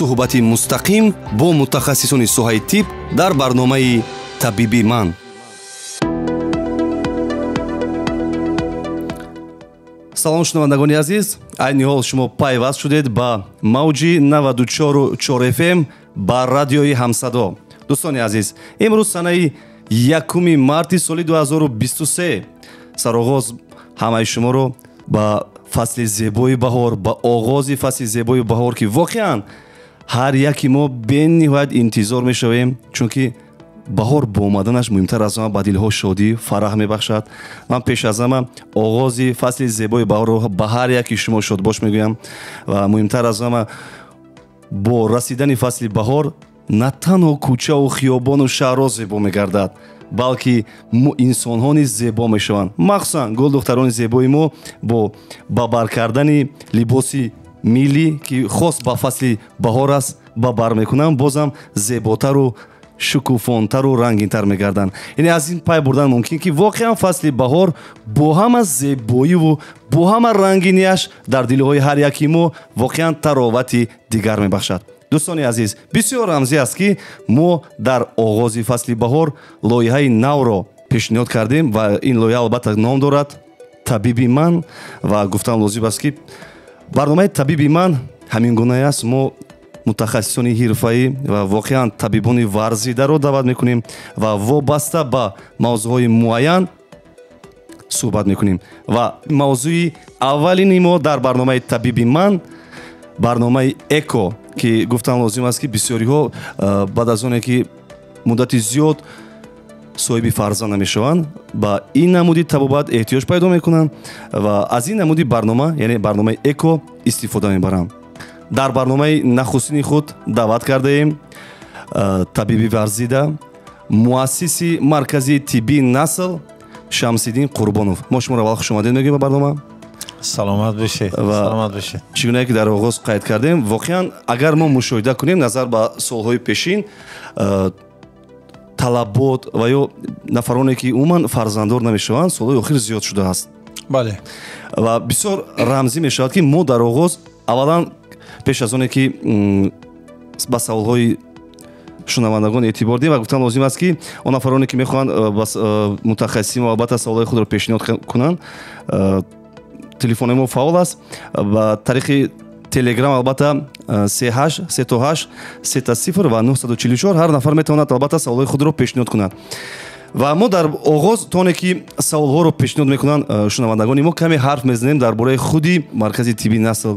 Суҳбати мустақим бо мутахассисони соҳаи тиб дар барномаи «Табиби ман». Салом, шунавандагони азиз. Айни ҳол шумо пайваст шудед ба мавҷи 94,4 FM ба радиои Ҳамсадо. Дӯстони азиз, имрӯз санаи 1 марти соли 2023. Сароғоз ҳамаи шуморо ба фасли зебои баҳор, ба оғози фасли зебои баҳор, ки воқеан ҳар яки мо бениҳоят интизор мешавем, чунки баҳор бо омаданаш муҳимтар аз ҳама ба дилҳо шодӣ, фараҳ мебахшад. Ман пеш аз ҳама оғози фасли зебои баҳорро ба ҳар яки шумо шодбош мегӯям ва муҳимтар аз ҳама бо расидани фасли баҳор на танҳо кӯчаву хиёбону шаҳрҳо зебо мегардад, балки инсонҳо низ зебо мешаванд. Махсусан гулдухтарони зебои мо бо ба бар кардани либоси миллӣ, ки хос ба фасли баҳор аст, ба бар мекунанд, бозам зеботару шукуфонтару рангинтар мегарданд. Яъне аз ин пай бурдан мумкин, ки воқеан фасли баҳор бо ҳама зебоиву бо ҳама рангинияш дар дилҳои ҳар яки мо воқеан таровати дигар мебахшад. Дӯстони азиз, бисёр рамзӣ аст, ки мо дар оғози фасли баҳор лоиҳаи навро пешниҳод кардем ва ин лоиҳа албатта ном дорад «Табиби ман». Ва гуфтан лозим аст, ки барномаи «Табиби ман» ҳамин гунае аст. Мо мутахассисони ҳирфаӣ ва воқеан табибони варзидаро даъват мекунем ва вобаста ба мавзӯъҳои муайян суҳбат мекунем. Ва мавзӯи аввалини мо дар барномаи «Табиби ман» барномаи ЭКО, ки гуфтан лозим аст, ки бисёриҳо баъд аз оне ки муддати зиёд соҳиби фарзанд намешаванд, ба ин намуди табобат эҳтиёҷ пайдо мекунанд ва аз ин намуди барнома, яъне барномаи ЭКО, истифода мебаранд. Дар барномаи нахустини худ даъват кардаем табиби варзида, муассиси маркази тиббии «Насл» Шамсиддин Қурбонов. Мо шуморо аввал хушомадед мегӯем ба барнома. Саломат бошед, саломат бошед. Чӣ гунае ки дар оғоз қайд кардем, воқеан агар мо мушоҳида кунем, назар ба солҳои пешин, талабот ва ё нафароне ки умуман фарзанддор намешаванд, солҳои охир зиёд шудааст. Бале. Ва бисёр рамзӣ мешавад, ки мо дар оғоз аввалан пеш аз оне ки ба саволҳои шунавандагон эътибор диҳем, ва гуфтан лозим аст, ки он нафароне ки мехоҳанд мутахассисин албатта саволҳои худро пешниҳод кунанд, телефони мо фаъол аст. Ба тариқи Телеграм албатта 38 38 30 ва 944 ҳар нафар метавонад албатта саволҳои худро пешниҳод кунад. Ва мо дар оғоз, то оне ки саволҳоро пешниҳод мекунанд шунавандагони мо, каме ҳарф мезанем дар бораи худи маркази тиббии «Насл».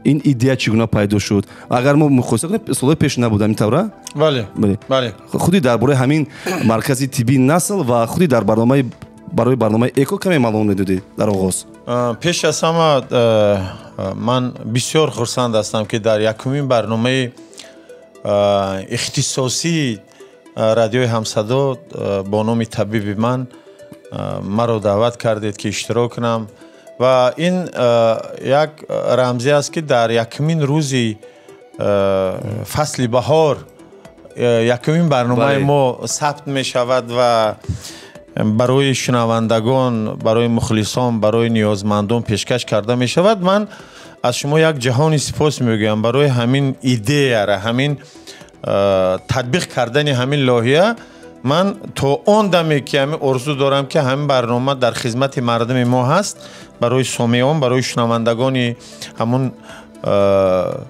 Ин идея чӣ гуна пайдо шуд? Агар мо муқоиса кунем, солҳои пеш набуд ҳамин тавра? Бале, бале. Худи дар бораи ҳамин маркази тиббии «Насл» ва худи дар барномаи барои барномаи ЭКО каме маълумот медодед дар оғоз. Пеш аз ҳама ман бисёр хурсанд ҳастам, ки дар якумин барномаи ихтисосии радиои Ҳамсадо бо номи «Табиби ман» маро даъват кардед, ки иштирок кунам. Ва ин як рамзӣ аст, ки дар якумин рӯзи фасли баҳор якумин барномаи мо сабт мешавад ва барои шунавандагон, барои мухлисон, барои ниёзмандон пешкаш карда мешавад. Ман аз шумо як ҷаҳони сипос мегӯям барои ҳамин идеяра, ҳамин татбиқ кардани ҳамин лоиҳа. Ман то он даме ки ҳамин орзу дорам, ки ҳамин барнома дар хизмати мардуми мо ҳаст, барои сомеон, барои шунавандагони ҳамун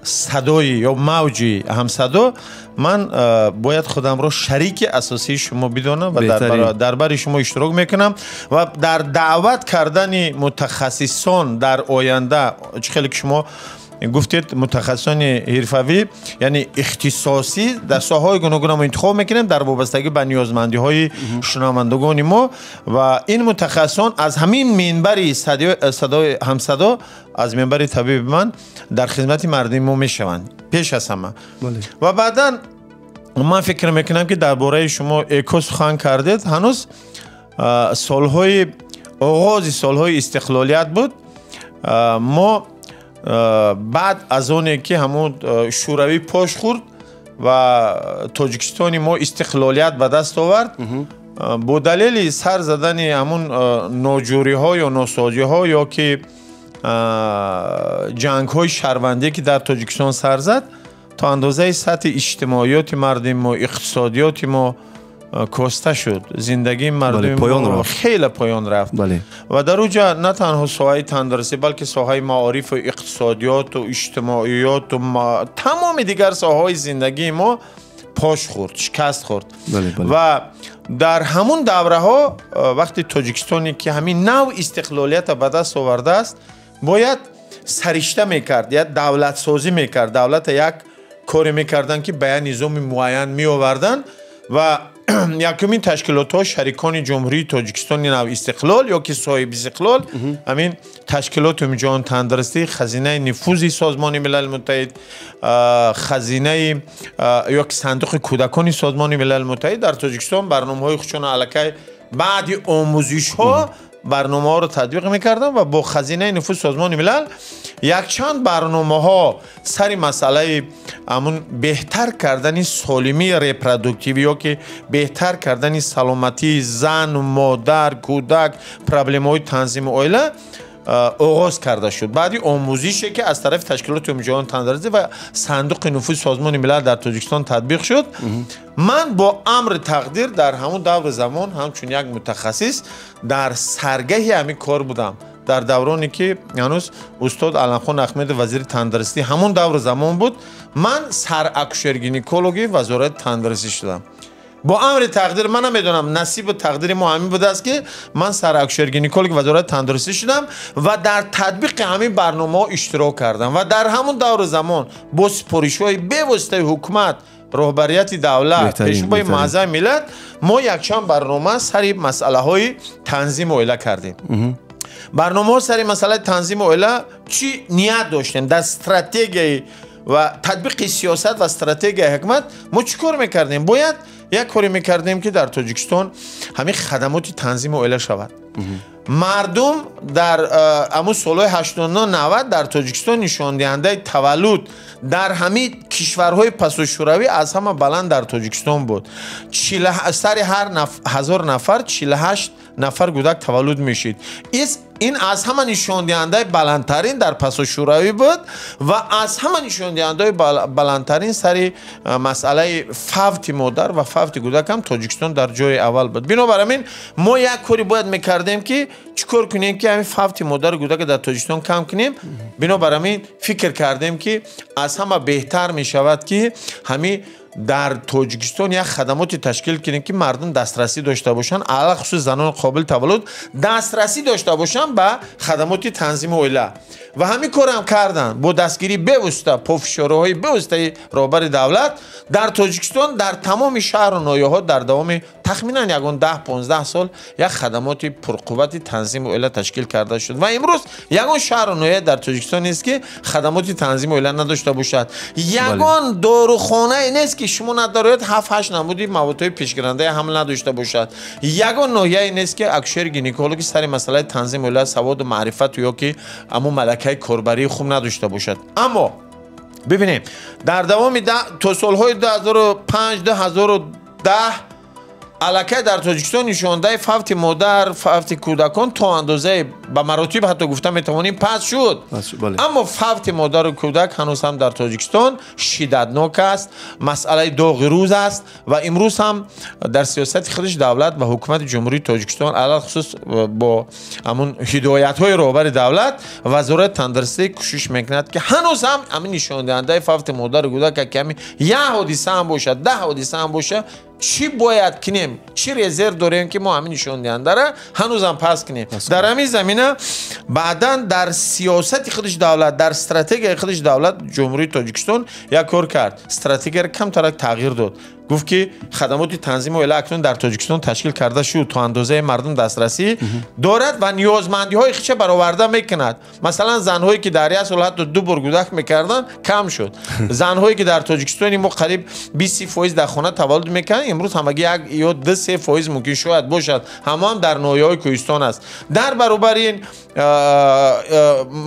садои ё мавҷи Ҳамсадо, ман бояд худамро шарики асосии шумо бидонам ва дар бари шумо иштирок мекунам ва дар даъват кардани мутахассисон дар оянда, чӣ хеле ки шумо гуфтед, мутахассисони ҳирфавӣ, яъне ихтисосӣ дар соҳаҳои гуногуна мо интихоб мекунем дар вобастагӣ ба ниёзмандиҳои шунавандагони мо. Ва ин мутахассисон аз ҳамин минбари садои Ҳамсадо, аз минбари «Табиби ман» дар хизмати мардуми мо мешаванд пеш аз ҳама. Ва баъдан ман фикр мекунам, ки дар бораи шумо ЭКО сухан кардед, ҳанӯз солҳои оғози солҳои истиқлолият буд. Мо баъд аз оне ки ҳамун Шӯравӣ пош хӯрд ва Тоҷикистони мо истиқлолият ба даст овард, бо далели сар задани ҳамун ноҷӯриҳо ё носозиҳо ё ки ҷангҳои шаҳрвандие, ки дар Тоҷикистон сар зад. То андозаи сатҳи иҷтимоиёти мардуми мо, иқтисодиёти мо коста шуд, зиндагии мардуми мо хеле поён рафт. Ва дар он ҷо на танҳо соҳаи тандурустӣ, балки соҳаи маорифу иқтисодиёту иҷтимоиёту тамоми дигар соҳаҳои зиндагии мо пош хӯрд, шикаст хӯрд. Ва дар ҳамун давраҳо вақти Тоҷикистоне ки ҳамин нав истиқлолиятро ба даст овардааст, бояд саришта мекард, як давлатсозӣ мекард, давлата як коре мекарданд, ки ба як низоми муайян меоварданд. Ва якумин ташкилотҳо, шарикони Ҷумҳурии Тоҷикистони нав истиқлол ё ки соҳиби истиқлол, ҳамин ташкилоти умумиҷаҳон тандурустӣ, хазинаи нуфузи Созмони Милали Муттаҳид, хазинаи ё ки сандуқи кӯдакони Созмони Милали Муттаҳид дар Тоҷикистон барномаҳои худшона аллакай баъди омӯзишҳо барномаҳоро татбиқ мекарданд ва бо хазинаи нуфузи Созмони Милал якчанд барномаҳо сари масъалаи ҳамун беҳтар кардани солимии репродуктивӣ ё ки беҳтар кардани саломатии зан, модар, кӯдак, проблемаҳои танзими оила оғоз карда шуд. Баъди омӯзише ки аз тарафи ташкилоти умумиҷаҳон тандурустӣ ва сандуқи нуфузи Созмони Милал дар Тоҷикистон татбиқ шуд, ман бо амри тақдир дар ҳамун даври замон ҳамчун як мутахассис дар саргаҳи ҳамин кор будам. Дар давроне ки ҳанӯз устод Аламхон Ахмедов вазири тандурустӣ ҳамун даври замон буд, ман саракушер-гинекологи Вазорати тандурустӣ шудам. Бо амри тақдир, ман намедонам, насибу тақдири мо ҳамин будааст, ки ман саракушер-гинекологи Вазорати тандурустӣ шудам ва дар татбиқи ҳамин барномаҳо иштирок кардам. Ва дар ҳамун даври замон бо супоришҳои бевоситаи ҳукумат, роҳбарияти давлат, пешвои муаззами миллат, мо якчанд барнома сари масъалаҳои танзими оила кардем. Барномаҳо сари масъалаи танзими оила чӣ ният доштем? Дар стратегияи ва татбиқи сиёсат ва стратегияи ҳукумат мо чӣ кор мекардем? Бояд як коре мекардем, ки дар Тоҷикистон ҳамин хадамоти танзими оила шавад. Мардум дар ҳамун солҳои 89-90 дар Тоҷикистон нишондиҳандаи таваллуд дар ҳамин кишварҳои пасошӯравӣ аз ҳама баланд дар Тоҷикистон буд. Сари ҳар 1000 нафар 48 нафар кӯдак таваллуд мешид. Ин аз ҳама нишондиҳандаи баландтарин дар пасошӯравӣ буд ва аз ҳама нишондиҳандаи баландтарин сари масъалаи фавти модар ва фавти кӯдак ҳам Тоҷикистон дар ҷои аввал буд. Бинобар ҳамин мо як коре бояд мекардем, ки чӣ кор кунем, ки ҳамин фавти модару кӯдака дар Тоҷикистон кам кунем. Бинобар ҳамин фикр кардем, ки аз ҳама беҳтар мешавад, ки ҳамин дар Тоҷикистон як хадамоте ташкил кунем, ки мардум дастрасӣ дошта бошанд, алалхусус занони қобили таваллуд дастрасӣ дошта бошанд ба хадамоти танзими оила. Ва ҳамин корам карданд бо дастгирии бевосита, пофишориҳои бевоситаи роҳбари давлат дар Тоҷикистон дар тамоми шаҳру ноҳияҳо дар давоми тахминан ягон 10-15 сол як хадамоти пурқуввати танзими оила ташкил карда шуд. Ва имрӯз ягон шаҳру ноҳия дар Тоҷикистон нест, ки хадамоти танзими оила надошта бошад. Ягон дорухонае нест, ки шумо надороед 7-8 намуди маводҳои пешгирандаи ҳамл надошта бошад. Ягон ноҳияе нест, ки акушер-гинекологи сари масъалаи танзими оила саводу маърифату ё ки ҳамун малакаи корбарии хуб надошта бошад. Аммо бибинем, дар давоми то солҳои 2005-2010 аллакай дар Тоҷикистон нишондаи фавти модар, фавти кӯдакон то андозаи ба маротиб ҳатто гуфта метавонем паст шуд. Аммо фавти модару кӯдак ҳанӯз ҳам дар Тоҷикистон шиддатнок аст, масъалаи доғи рӯз аст. Ва имрӯз ҳам дар сиёсати худаш давлат ва ҳукумати Ҷумҳурии Тоҷикистон, алалхусус бо ҳамун ҳидоятҳои роҳбари давлат, Вазорати тандурустӣ кӯшиш мекунад, ки ҳанӯз ҳам ҳамин нишондиҳандаи фавти модару кӯдак, ки ҳамин як ҳодиса ҳам бошад, 10 ҳодиса ҳам бошад, чӣ бояд кунем, чӣ резерв дорем, ки мо ҳамин нишондиҳандара ҳанӯзам паст кунем. Дар ҳамин замина баъдан дар сиёсати худаш давлат, дар стратегияи худаш давлат Ҷумҳурии Тоҷикистон як кор кард, стратегияро камтарак тағйир дод. Гуфт, ки хадамоти танзими оила акнун дар Тоҷикистон ташкил карда шуд, то андозаи мардум дастрасӣ дорад ва ниёзмандиҳои худша бароварда мекунад. Масалан, занҳое ки дар як сол ҳатто 2 бор кӯдак мекарданд, кам шуд. Занҳое ки дар Тоҷикистони мо қариб 20% дар хона таваллуд мекарданд, имрӯз ҳамагӣ 1 ё 2-3% мумкин шояд бошад, ҳамон дар ноҳияҳои кӯҳистон аст. Дар баробари ин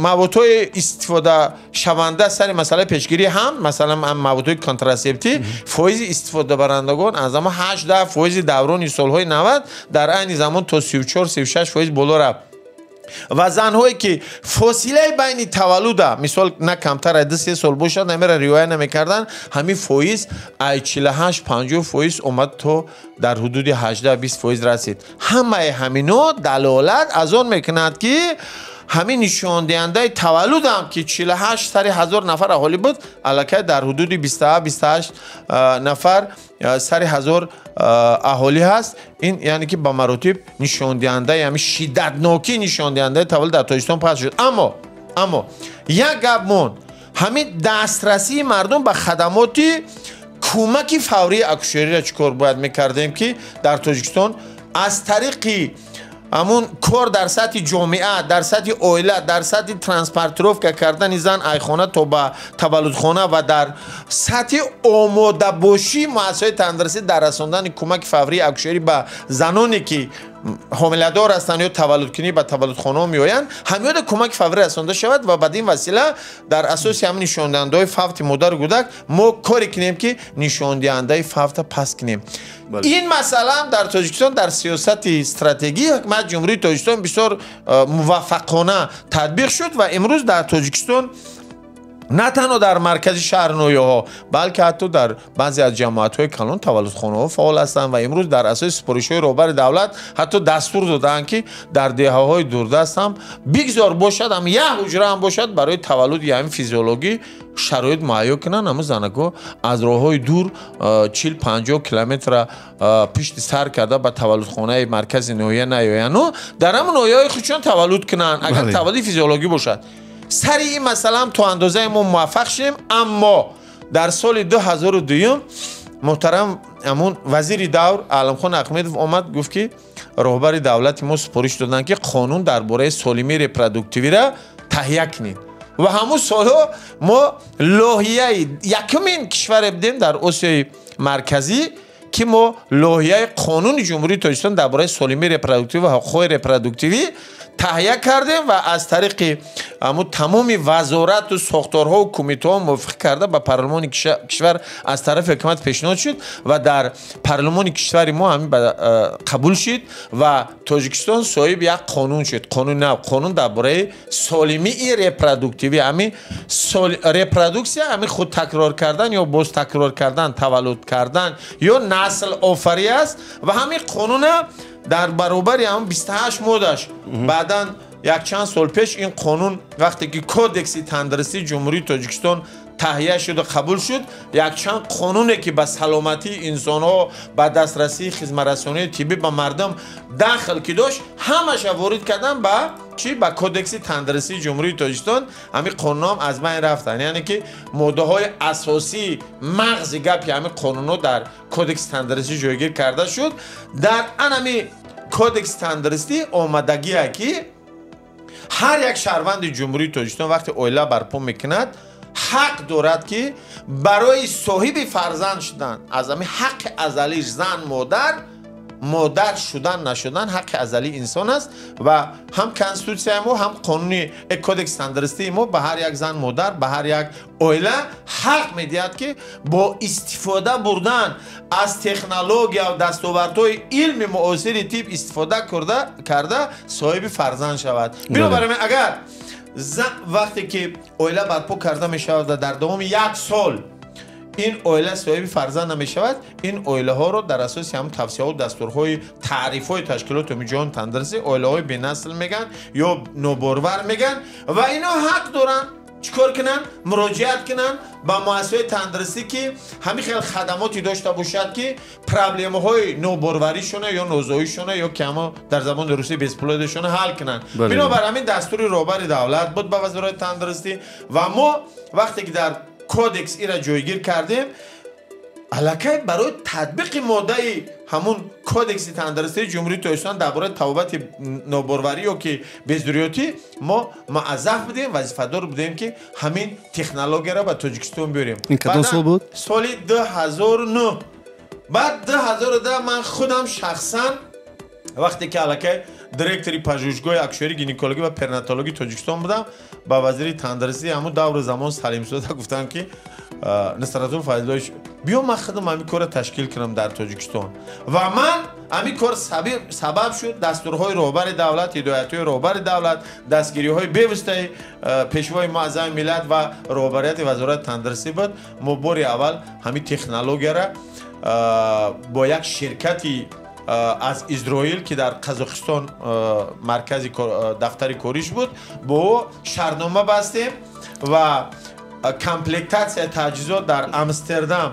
маводҳои истифодашаванда сари масъалаи пешгирӣ ҳам, масалан маводҳои контрасептӣ, фоизи истифодабарандагон аз ҳама 8-10% даврони солҳои 90 дар айни замон то 34-36% боло рафт. Ва занҳое ки фосилаи байни таваллуда, мисол, на камтар аз 2-3 сол бошад, намера риоя намекарданд, ҳамин фоиз ай 48-50% омад, то дар ҳудуди 18-20% расид. Ҳамаи ҳамино далолат аз он мекунад, ки ҳамин нишондиҳандаи таваллудам, ки 48 сари 1000 нафар аҳолӣ буд, аллакай дар ҳудуди 27-28 нафар сари 1000 аҳолӣ ҳаст. Ин яъне ки ба маротиб нишондиҳандаи ҳамин шиддатнокӣ нишондиҳандаи таваллуд дар Тоҷикистон паст шуд. Аммо як гап монд: ҳамин дастрасии мардум ба хадамоти кӯмаки фаврии акушериро чӣ кор бояд мекардем, ки дар Тоҷикистон аз тариқи ҳамун кор дар сатҳи ҷомеа, дар сатҳи оила, дар сатҳи транспортировка кардани зан айхона то ба таваллудхона ва дар сатҳи омодабошии муассисаҳои тандурустӣ дар расондани кӯмаки фаврии акушерӣ ба заноне, ки ҳомиладор ҳастанд ё таваллудкунӣ ба таваллудхонаҳо меоянд, ҳамёда кӯмаки фаврӣ расонда шавад. Ва бад ин васила дар асоси ҳамин нишондиҳандаҳои фавти модару кӯдак мо коре кунем, ки нишондиҳандаи фавта паст кунем. Ин масъалаам дар Тоҷикистон дар сиёсати стратегии ҳукумати Ҷумҳурии Тоҷикистон бисёр муваффақона татбиқ шуд ва имрӯз дар Тоҷикистон на танҳо дар маркази шаҳр, ноҳияҳо, балки ҳатто дар баъзе аз ҷамоатҳои калон таваллудхонаҳо фаъол ҳастанд. Ва имрӯз дар асоси супоришҳои роҳбари давлат ҳатто дастур додаанд, ки дар деҳаҳои дурдаст ҳам бигзор бошад, ҳам як ҳуҷра ҳам бошад, барои таваллуди ҳамин физиологӣ шароит муҳайё кунанд. Ҳамун занакҳо аз роҳҳои дур 40-50 километра пишти сар карда ба таваллудхонаи маркази ноҳия наёяну дар ҳамун ноҳияҳои худшон таваллуд кунанд, агар таваллуди физиологӣ бошад. Сари ин масъалаам то андозаи мо муваффақ шудем. Аммо дар соли 2002 муҳтарам ҳамун вазири давр Аламхон Ахмедов омад, гуфт, ки роҳбари давлати мо супориш доданд, ки қонун дар бораи солимии репродуктивиро таҳия кунед. Ва ҳамун солҳо мо лоҳияи якумин кишваре будем дар Осиёи Марказӣ, ки мо лоҳияи қонуни Ҷумҳурии Тоҷикистон дар бораи солимии репродуктивӣ ва ҳуқуқҳои репродуктивӣ таҳия кардем ва аз тариқи ҳамун тамоми вазорату сохторҳову кумитаҳо мувофиқ карда ба парлумони кишвар аз тарафи ҳукумат пешниҳод шуд ва дар парлумони кишвари мо ҳамин қабул шуд ва Тоҷикистон соҳиби як қонун шуд, қонуни нав, қонун дар бораи солимии репродуктивӣ. Ҳамин репродуксия, ҳамин худ такрор кардан ё боз такрор кардан, таваллуд кардан ё насл офарӣ аст. Ва ҳамин қонуна дар баробари ҳамн 28 моддаш, баъдан якчанд сол пеш ин қонун, вақте ки Кодекси тандурустии Ҷумҳурии Тоҷикистон таҳия шуду қабул шуд, якчанд қонуне, ки ба саломатии инсонҳо, ба дастрасии хизматрасонии тиббӣ ба мардум дахл ки дошт, ҳамаша ворид кардан ба чӣ, ба Кодекси тандурустии Ҷумҳурии Тоҷикистон. Ҳамин қонунҳоам аз байн рафтанд, яъне ки моддаҳои асосии мағзи гапи ҳамин қонунҳо дар Кодекси тандурустӣ ҷойгир карда шуд. Дар анами Кодекси тандурустӣ омадагие, ки ҳар як шаҳрванди Ҷумҳурии Тоҷикистон вақте оила барпо мекунад, ҳақ дорад, ки барои соҳиби фарзанд шудан, аз ҳамин ҳаққи азалиш, зан модар шудан нашудан ҳаққи азалии инсон аст. Ва ҳам конститутсияи мо, ҳам қонуни Кодекси тандурустии мо ба ҳар як зан модар, ба ҳар як оила ҳақ медиҳад, ки бо истифода бурдан аз технология ва дастовардҳои илми муосири тиб истифода карда соҳиби фарзанд шавад. Бинобар ин, агар вақте ки оила барпо карда мешавад ва дар давоми як сол ин оила соҳиби фарзанд намешавад, ин оилаҳоро дар асоси ҳамн тавсияҳо, дастурҳои таърифҳои ташкилоти умумиҷаҳони тандурустӣ оилаҳои бенасл мегӯянд ё ноборвар мегӯянд. Ва ино ҳақ доранд чӣ кор кунанд? Муроҷиат кунанд ба муассисаҳои тандурустӣ, ки ҳамин хел хадамоте дошта бошад, ки проблемаҳои ноборваришона ё нозоишона ё ки ҳамо дар забони русӣ бесплодияшона ҳал кунанд. Бинобар ҳамин дастури роҳбари давлат буд ба Вазорати тандурустӣ ва мо вақте ки дар кодекс ира ҷойгир кардем, аллакай барои татбиқи моддаи ҳамун Кодекси тандурустии Ҷумҳурии Тоҷикистон дар бораи табобати ноборварӣ ё ки безурётӣ мо муаззаф будем, вазифадор будем, ки ҳамин технологияро ба Тоҷикистон биёрем. Ин кадом сол буд? Соли 2009. Баъд 2010 ман худам шахсан, вақте ки аллакай директори пажӯҳишгоҳи акушерӣ, гинекологӣ ва перинатологии Тоҷикистон будам, ба вазири тандурустии ҳамун давру замон Салимзода гуфтам, ки Нусратулло Файзуллоевич, биё, ман худам ҳамин корро ташкил кунам дар Тоҷикистон. Ва ман Ҳамин кор сабаб шуд дастурҳои роҳбари давлат, ҳидоятҳои роҳбари давлат, дастгириҳои бевоситаи пешвои муаззами миллат ва роҳбарияти вазорати тандурустӣ буд. Мо бори аввал ҳамин технологияра бо як ширкати аз Изроил, ки дар Қазоқистон маркази дафтари кориш буд, бо ӯ шартнома бастем ва комплектатсияи таҷҳизот дар Амстердам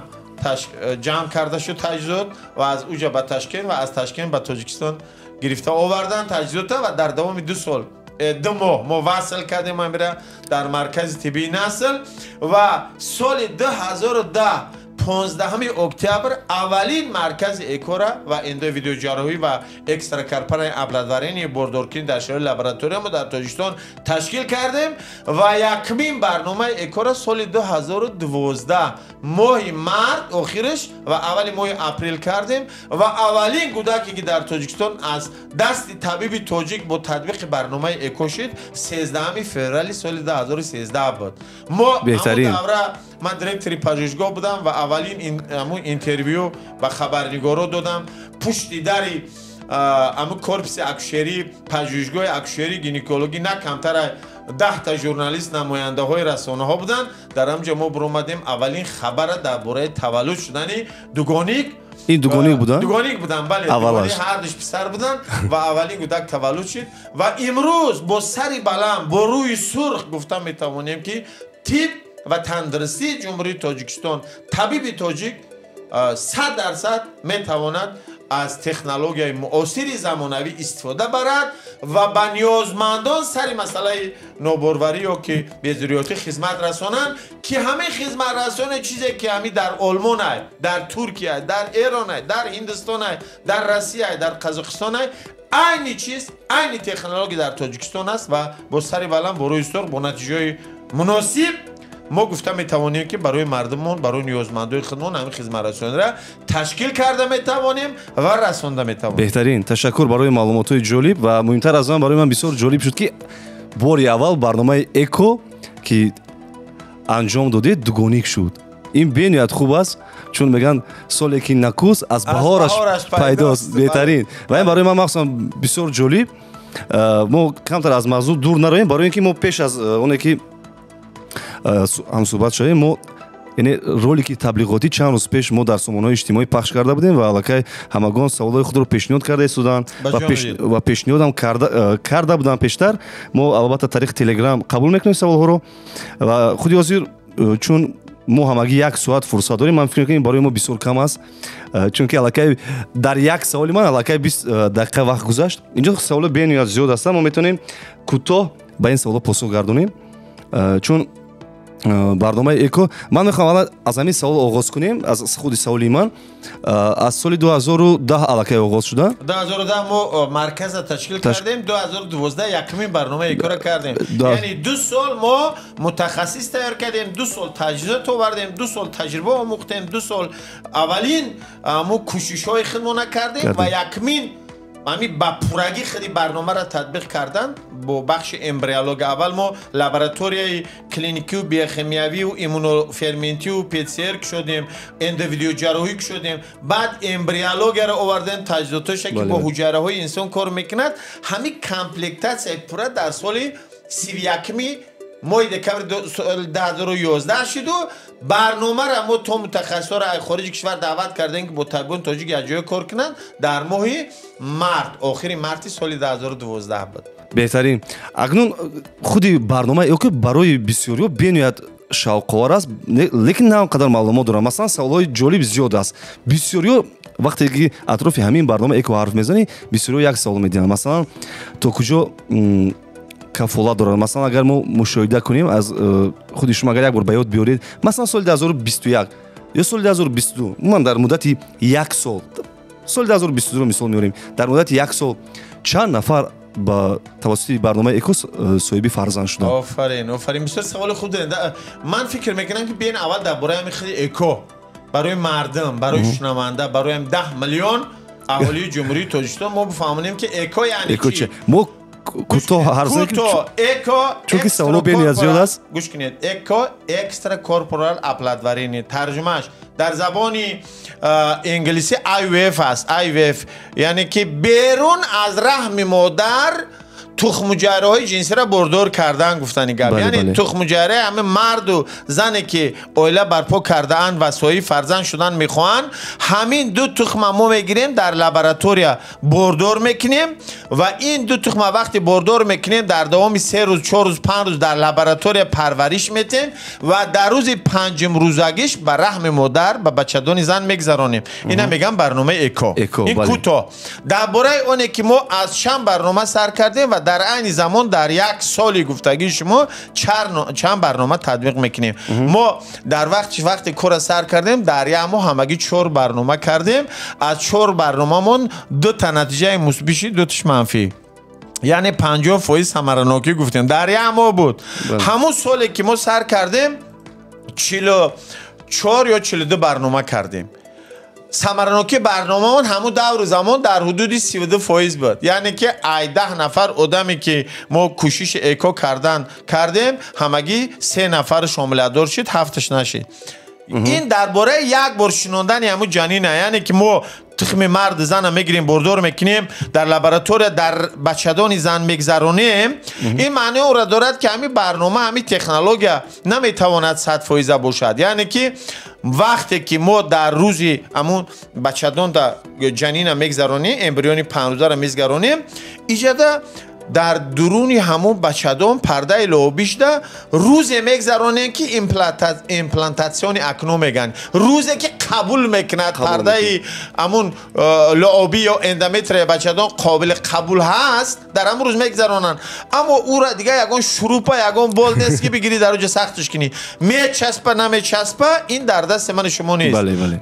ҷамъ карда шуд таҷҳизот ва аз уҷа ба Ташкент ва аз Ташкент ба Тоҷикистон гирифта овардан таҷҳизота ва дар давоми 2 сол 2 моҳ мо васл кардем амира дар маркази тиббии насл ва соли 2010 15 октябр аввалин маркази ЭКОра ва эндовидеоҷарроҳӣ ва экстракорпоральное оплодотворение, бордоркунӣ дар шароити лаборатория мо дар Тоҷикистон ташкил кардем ва якумин барномаи ЭКОра соли 2012 моҳи март охираш ва аввали моҳи апрел кардем ва аввалин кӯдаке, ки дар Тоҷикистон аз дасти табиби тоҷик бо татбиқи барномаи ЭКО шид, 13 феврали соли 2013 буд. Мо давра ман директори пажӯҳишгоҳ будам ва аввалин ҳамун интервю ба хабарнигоро додам пушти дари ҳамун корпуси акушерӣ, пажӯҳишгоҳи акушерӣ гинекологӣ. На камтара 10-та журналист, намояндаҳои расонаҳо буданд дар ҳамҷо. Мо биромадем, аввалин хабара дар бораи таваллуд шудани дугоник. Ин дугоник буданд? Дугоник буданд, бале, ҳардуш писар буданд ва аввалин кӯдак таваллуд шуд. Ва имрӯз бо сари баланд, бо рӯи сурх гуфта метавонем, ки тиб ва тандурустии Ҷумҳурии Тоҷикистон, табиби тоҷик 100% метавонад аз технологияи муосири замонавӣ истифода барад ва ба ниёзмандон сари масъалаи ноборварӣ ё ки безурётӣ хизмат расонанд, ки ҳамин хизматрасоне чизе ки ҳамин дар Олмонай, дар Туркия, дар Эронай, дар Ҳиндустонай, дар Россияй, дар Қазоқистонай, айни чиз, айни технология дар Тоҷикистон аст. Ва бо сари баланд, бо рӯи сурх, бо натиҷаҳои муносиб мо гуфта метавонем, ки барои мардумон, барои ниёзмандои худмон ҳамин хизматрасониро ташкил карда метавонем ва расонда метавонем. Беҳтарин, ташаккур барои маълумотҳои ҷолиб. Ва муҳимтар аз он, барои ман бисёр ҷолиб шуд, ки бори аввал барномаи ЭКО ки анҷом додед, дугоник шуд. Ин бениҳоят хуб аст, чун мегӯянд, соле ки накӯст, аз баҳораш пайдост. Беҳтарин. Ва ин барои ман махсусан бисёр ҷолиб. Мо камтар аз мавзӯъ дур нароем, барои ин ки мо пеш аз оне ки ҳамсӯҳбат шавем, мо яъне ролики таблиғотӣ чанд рӯз пеш мо дар сомонаҳои иҷтимоӣ пахш карда будем ва аллакай ҳамагон саволҳои худро пешниҳод карда истоданд ва пешниҳодам карда буданд пештар. Мо албатта тариқи Телеграм қабул мекунем саволҳоро ва худи ҳозир, чун мо ҳамагӣ як соат фурсат дорем, ман фикр мекунем, барои мо бисёр кам аст, чунки аллакай дар як саволи ман аллакай 20 дақиқа вақт гузашт. Инҷо саволо бениҳоят зиёд ҳастанд, мо метавонем кӯтоҳ ба ин саволҳо посух гардонем, чун барномаи ЭКО, ман мехоҳам аввал аз ҳамин савол оғоз кунем, аз худи саволи ман. Аз соли 2010 аллакай оғоз шуда. 2010 мо марказа ташкил кардем, 2012 якумин барномаи ЭКОра кардем. Яъне 2 сол мо мутахассис тайёр кардем, 2 сол таҷҳизот овардем, 2 сол таҷриба омӯхтем, 2 сол аввалин мо кӯшишҳои худмона кардем ва якумин ҳамин ба пуррагӣ худи барномаро татбиқ кардан бо бахши эмбриология. Аввал мо лабораторияи клиникию биохимиявию иммуноферментию ПЦР кушодем, эндовидеоҷарроҳӣ кушодем, баъд эмбриологияро овардем, таҷҳизотоша, ки бо ҳуҷайраҳои инсон кор мекунад. Ҳамин комплектатсияи пурра дар соли 31-ми моҳи декабри 2011 шуду барномаро мо то мутахассисоро аз хориҷи кишвар даъват кардем, ки бо табибони тоҷик якҷоя кор кунанд, дар моҳи март, охири марти соли 2012 буд. Беҳтарин. Акнун худи барнома ё ки барои бисёриҳо бениҳоят шавқовар аст, лекин на он қадар маълумот дорам. Масалан, саволҳои ҷолиб зиёд аст. Бисёриҳо вақте ки атрофи ҳамин барнома ЭКО ҳарф мезанӣ, бисёриҳо як савол медиҳанд: масалан, то куҷо кафолат дорад? Масалан, агар мо мушоҳида кунем, аз худи шумо агар як бор ба ёд биёред, масалан, соли 2021 ё соли 2022, умуман дар муддати як сол, соли 2022 мисол меорем, дар муддати як сол чанд нафар ба тавассути барномаи ЭКО соҳиби фарзанд шуданд? Офарин, офарин, бисёр саволи хуб доред. Ман фикр мекунам, ки биён аввал дар бораи ҳамин худи ЭКО барои мардум, барои шунаванда, барои 10 миллион аҳолии Ҷумҳурии Тоҷикистон мо бифаҳмонем, ки ЭКО яъне чӣ. Мо кӯтоҳ ҳарф. ЭКО. Чунки саволо бениҳоят зиёд аст. Гӯш кунед: ЭКО, экстракорпоральное оплодотворение, тарҷумааш Дар забони инглисӣ IVF аст. IVF яъне ки берун аз раҳми модар тухмуҷайраҳои ҷинсиро бордор кардан гуфтани гап. Яъне тухмуҷайраи ҳама марду зане ки оила барпо кардаанд ва соҳиби фарзанд шудан мехоҳанд, ҳамин ду тухма мо мегирем, дар лаборатория бордор мекунем ва ин ду тухма вақте бордор мекунем дар давоми 3 рӯз, 4 рӯз, 5 рӯз дар лаборатория парвариш метем ва дар рӯзи панҷум рӯзагиш ба раҳми модар ба бачадони зан мегзаронем. Ина мегам барномаи ЭКО. Ин кӯтоҳ дар бораи оне ки мо аз чанд барнома сар кардем ва дар айни замон дар як соли гуфтагии шумо чанд барнома татбиқ мекунем. Мо дар вақти кора сар кардем, дар як моҳ ҳамагӣ 4 барнома кардем. Аз 4 барномамон 2 та натиҷаи мусбӣ шид, 2 таш манфӣ. Яъне 50% самаранокӣ гуфтем. Дар як моҳ буд. Ҳамун соле ки мо сар кардем 44 ё 42 барнома кардем. Самаранокии барномаон ҳамун давру замон дар ҳудуди 32% буд. Яъне ки 10 нафар одаме ки мо кӯшиши ЭКО кардан кардем, ҳамагӣ 3 нафар шомиладор шид, 7-таш нашид. Ин дар бораи як бор шинондани ҳамун ҷанина, яъне ки мо тухми мард зана мегирем, бордор мекунем, дар лаборатория дар бачадони зан мегзаронем. Ин маънии онро дорад ки ҳамин барнома, ҳамин технология наметавонад 100% бошад. Яъне ки вақте ки мо дар рӯзи ҳамун бачадонда ҷанина мегзаронем, эмбриони 5 рӯзаро мегзаронем, иҷада дар дуруни ҳамун бачадон пардаи лообишда рӯзе мегзаронем ки имплантатсиони окно мегӯянд, рӯзе ки қабул мекунад пардаи ҳамун лообӣ ё эндометрияи бачадон қобили қабул ҳаст, дар ҳамун рӯз мегзаронанд. Аммо ӯра дига ягон шурупа, ягон бол нест ки бигирӣ дар оҷа сахтш кунӣ. Мечаспа, намечаспа, ин дар дасти мани шумо нест.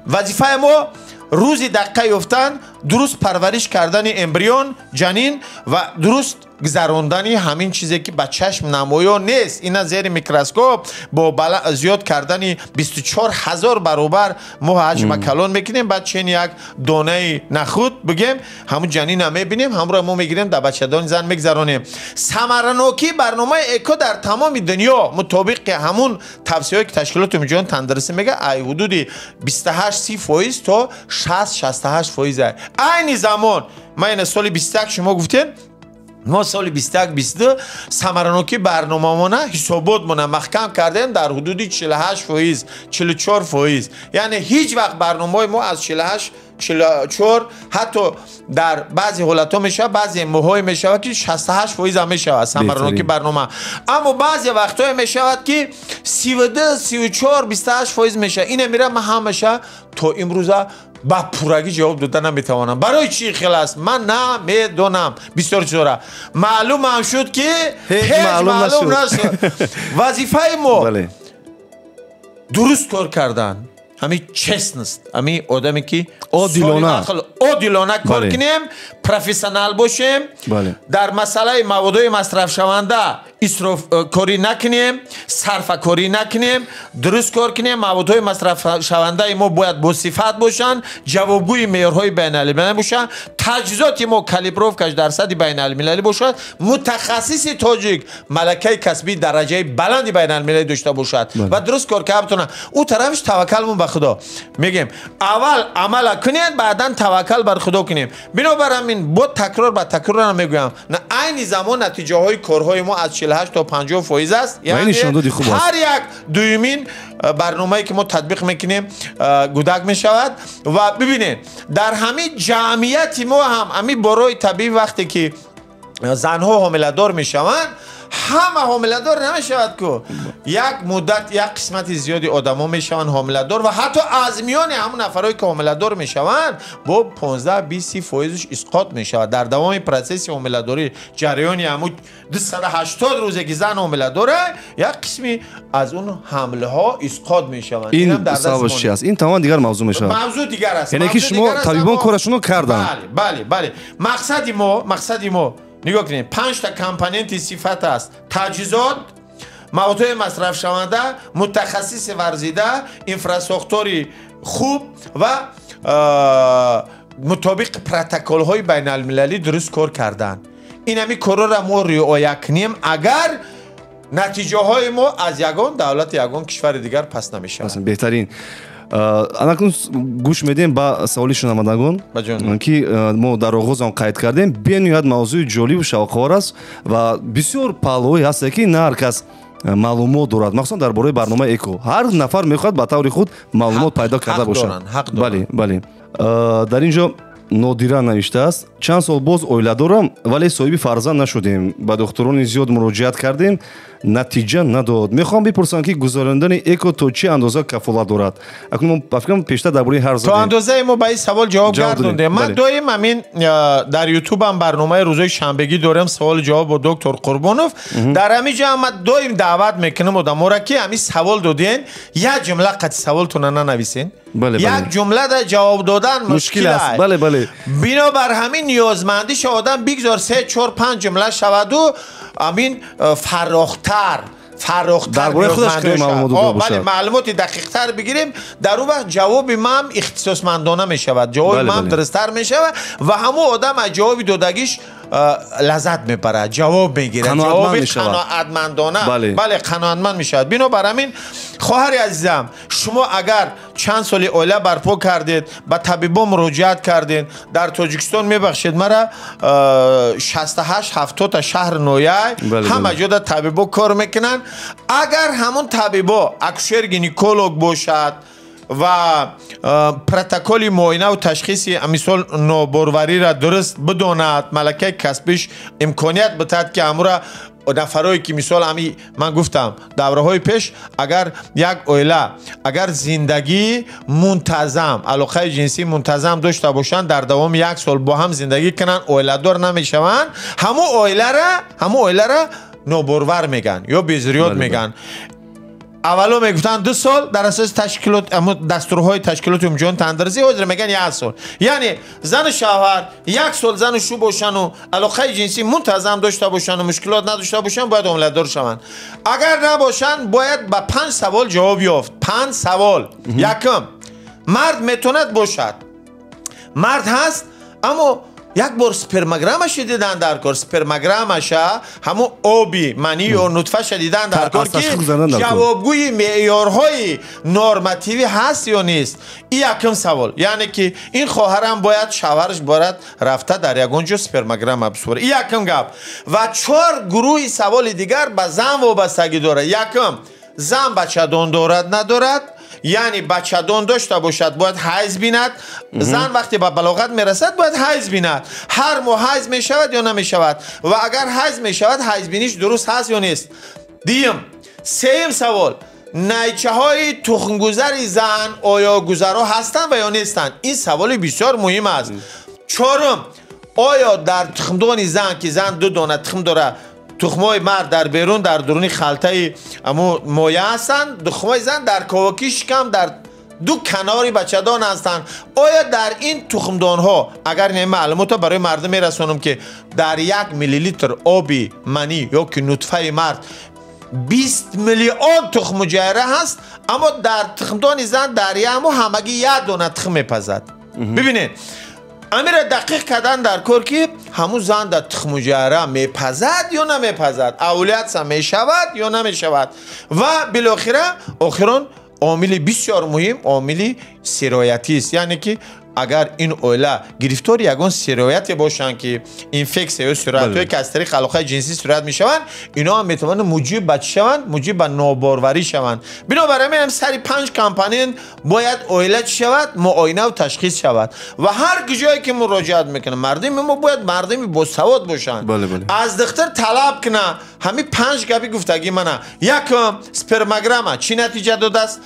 Вазифаи мо рӯзи дақиқа ёфтан, дуруст парвариш кардани эмбрион, ҷанин ва дуруст гузарондани ҳамин чизе ки ба чашм намоён нест. Ина зери микроскоп бо зиёд кардани 24 000 баробар мо ҳаҷма калон мекунем, баъд чен як донаи нахуд бигем, ҳамун ҷанина мебинем, ҳамро мо мегирем дар бачадони зан мегзаронем. Самаранокии барномаи ЭКО дар тамоми дунё мутобиқи ҳамун тавсияҳое ки ташкилоти умумиҷаҳон тандурустӣ мегӯяд, ай ҳудуди 28-30% то 60-68%. Айни замон ман ина соли 21 шумо гуфтем, мо соли 21-22 самаранокии барномамона ҳисоботмона маҳкам кардем дар ҳудуди 48%, 44%. Яъне ҳеҷ вақт барномаҳои мо аз 48, 44, ҳатто дар баъзе ҳолатҳо мешавад, баъзе моҳҳое мешавад ки 68% ҳам мешавад самаранокии барнома. Аммо баъзе вақтҳое мешавад ки 32, 34, 28% мешавад. Ина мера ман ҳамаша то имрӯза ба пуррагӣ ҷавоб дода наметавонам. Барои чӣ хел аст? Ман намедонам. Бисёр чизора. Маълумам шуд ки ҳеҷ маълум нашуд. Вазифаи мо дуруст кор кардан, ҳамин честность, ҳамин одаме ки одилона кор кунем, профессионал бошем, дар масъалаи маводҳои масрафшаванда исрофкорӣ накунем, сарфакорӣ накунем, дуруст кор кунем. Маводҳои масрафшавандаи мо бояд босифат бошанд, ҷавобгӯи меъёрҳои байналмилалӣ бошанд, таҷҳизоти мо калибровкаш дар сатҳи байналмилалӣ бошад, мутахассиси тоҷик малакаи касбии дараҷаи баланди байналмилалӣ дошта бошад ва дуруст кор карда битонад. Ӯ тарафиш таваккалмон ба Худо. Мегем аввал амала кунед, баъдан таваккал бар Худо кунем. Бинобар ҳамин бо такрор ба такрорам мегӯям, айни замон натиҷаҳои корҳои мо аз 48 то 50% аст. Яъне ҳар як дуюмин барномае ки мо татбиқ мекунем гудак мешавад. Ва бибинед, дар ҳамин ҷамъияти мо ҳам ҳамин борои табиӣ вақте ки занҳо ҳомиладор мешаванд, ҳама ҳомиладор намешавад ку. Як муддат як қисмати зиёди одамо мешаванд ҳомиладор ва ҳатто аз миёни ҳамон нафарое ки ҳомиладор мешаванд бо 15-20 фоизш исқот мешавад. Дар давоми процесси ҳомиладорӣ, ҷараёни ҳамун 280 рӯзе ки зан ҳомиладора, як қисми аз он ҳамлаҳо исқот мешаванд. Ин сабабаш чи аст? Ин тамоман дигар мавзӯъ мешавад. Мавзӯъ дигар аст. Яъне ки шумо табибон корашонро карданд. Бале, бале, бале. Мақсади мо нигоҳ кунед, 5 та компоненти сифат аст: таҷҳизот, маводҳои масрафшаванда, мутахассиси варзида, инфрасохтори хуб ва мутобиқи протоколҳои байналмилалӣ дуруст кор кардан. Ин ҳамин корҳоро мо риоя кунем, агар натиҷаҳои мо аз ягон давлати, ягон кишвари дигар пас намешавад. Беҳтарин. Анакун гӯш медиҳем ба саволи шунавандагон, ки мо дар оғоз ҳам қайд кардем. Бениҳоят мавзӯи ҷолибу шавқовар аст ва бисёр паҳлӯҳое ҳастанд, ки на ҳар кас маълумот дорад, махсусан дар бораи барномаи ЭКО. Ҳар нафар мехоҳад ба таври худ маълумот пайдо карда бошад. Бале, бале. Дар ин ҷо Нодира навиштааст: чанд сол боз оила дорам, вале соҳиби фарзанд нашудем. Ба духтурони зиёд муроҷиат кардем, натиҷа надод. Мехоҳам бипурсам, ки гузарондани ЭКО то чӣ андоза кафолат дорад? Акнун мо фикрам пештар дар бораи ҳар то андозае мо ба ин савол ҷавоб гардондем. Ман доим ҳамин дар ютубам барномаи рӯзои шанбегӣ дорем, саволу ҷавоб бо доктор Қурбонов. Дар ҳамин ҷо ман доим даъват мекунам одаморо, ки ҳамин савол доден, як ҷумла қатъи саволтона нанависен. Як ҷумла да ҷавоб додан мушкил аст. Бале, бале. Бинобар ҳамин ниёзмандиша одам бигзор 3, 4, 5 ҷумла шаваду ҳамин фарохтар дар бораи худаш бале, маълумоти дақиқтар бигирем. Дар он вақт ҷавоби ман ихтисосмандона мешавад, ҷавоби ман дурусттар мешавад ва ҳамон одам аз ҷавоби додагиш лаззат мебарад, ҷавоб мегирад, ҷавоби қаноатмандона, бале, қаноатманд мешавад. Бинобар ҳамин, хоҳари азизам, шумо агар чанд соли оила барпо кардед, ба табибон муроҷиат кардед, дар Тоҷикистон, мебахшед мара, 68-70 шаҳр ноҳия ҳама ҷода табибо кор мекунанд. Агар ҳамон табибо акушер гинеколог бошад ва протоколи муоинаву ташхиси мисол ноборвариро дуруст бидонад, малакаи касбиш имконият бидиҳад, ки ҳамура нафарое ки мисол ҳами ман гуфтам давраҳои пеш, агар як оила агар зиндагии мунтазам, алоқаи ҷинсии мунтазам дошта бошанд, дар давоми як сол бо ҳам зиндагӣ кунанд, оиладор намешаванд, ҳамун оилара ноборвар меган ё безурёт меган. Аввало мегуфтанд 2 сол дар асоси ташкилот, дастурҳои ташкилоти умумиҷаҳони тандурустӣ, ҳозир мегӯянд 1 сол. Яъне зану шавҳар 1 сол зану шу бошану алоқаи ҷинсӣ мунтазам дошта бошану мушкилот надошта бошанд, бояд ҳомиладор шаванд. Агар набошанд, бояд ба 5 савол ҷавоб ёфт. 5 савол. Якум, мард метавонад бошад, мард ҳаст, аммо як бор спермограммаша дидан дар кор, спермограммаша ҳамон оби манӣ ё нутфаша дидан дар кор, ки ҷавобгӯи меъёрҳои нормативӣ ҳаст ё нест. Ин якум савол. Яъне ки ин хоҳарам бояд шавҳараш бояд рафта дар ягон ҷо спермограмма бисупорад. Ин якум гап. Ва 4 гурӯҳи саволи дигар ба зан вобастагӣ дорад. Якум, зан бачадон дорад надорад, яъне бачадон дошта бошад бояд ҳайз бинад. Зан вақте ба балоғат мерасад бояд ҳайз бинад. Ҳар моҳ ҳайз мешавад ё намешавад, ва агар ҳайз мешавад, ҳайзбиниш дуруст ҳаст ё нест. Дуюм. Сеюм савол: найчаҳои тухмгузари зан оё гузаро ҳастанд ва ё нестанд? Ин саволи бисёр муҳим аст. Чорум, оё дар тухмдони зан, ки зан 2 дона тухм дорад, тухмҳои мард дар берун дар дуруни халтаи моя ҳастанд, тухмҳои зан дар ковоки шикам дар 2 канори бачадон ҳастанд. Оё дар ин тухмдонҳо, агар ин маълумотро барои мардум мерасонам, ки дар 1 миллилитр оби манӣ ё ки нутфаи мард 20 миллион тухмуҷайра ҳаст, аммо дар тухмдони зан дар як моҳ ҳамагӣ 1 дона тухм мепазад. Бибинед, амира дақиқ кардан дар кор, ки ҳамун зан дар тухмуҷайра мепазад ё намепазад, овулятсия мешавад ё намешавад. Ва билохира охирон омили бисёр муҳим омили сироятист. Яъне ки агар ин оила гирифтори ягон сирояте бошанд, ки инфексия ё сироятҳое ки аз тариқи алоқаи ҷинсӣ сироят мешаванд, ино ҳам метавонанд муҷиб ба чӣ шаванд? Муҷиб ба ноборварӣ шаванд. Бинобар ҳамин ҳам сари 5 компонент бояд оила чӣ шавад? Муоинаву ташхис шавад. Ва ҳар ҷое ки муроҷиат мекунад, мардуми мо бояд мардуми босавод бошанд. Аз духтар талаб кунад ҳамин 5 гапи гуфтагӣ мана. Якум, спермограмма чӣ натиҷа додааст?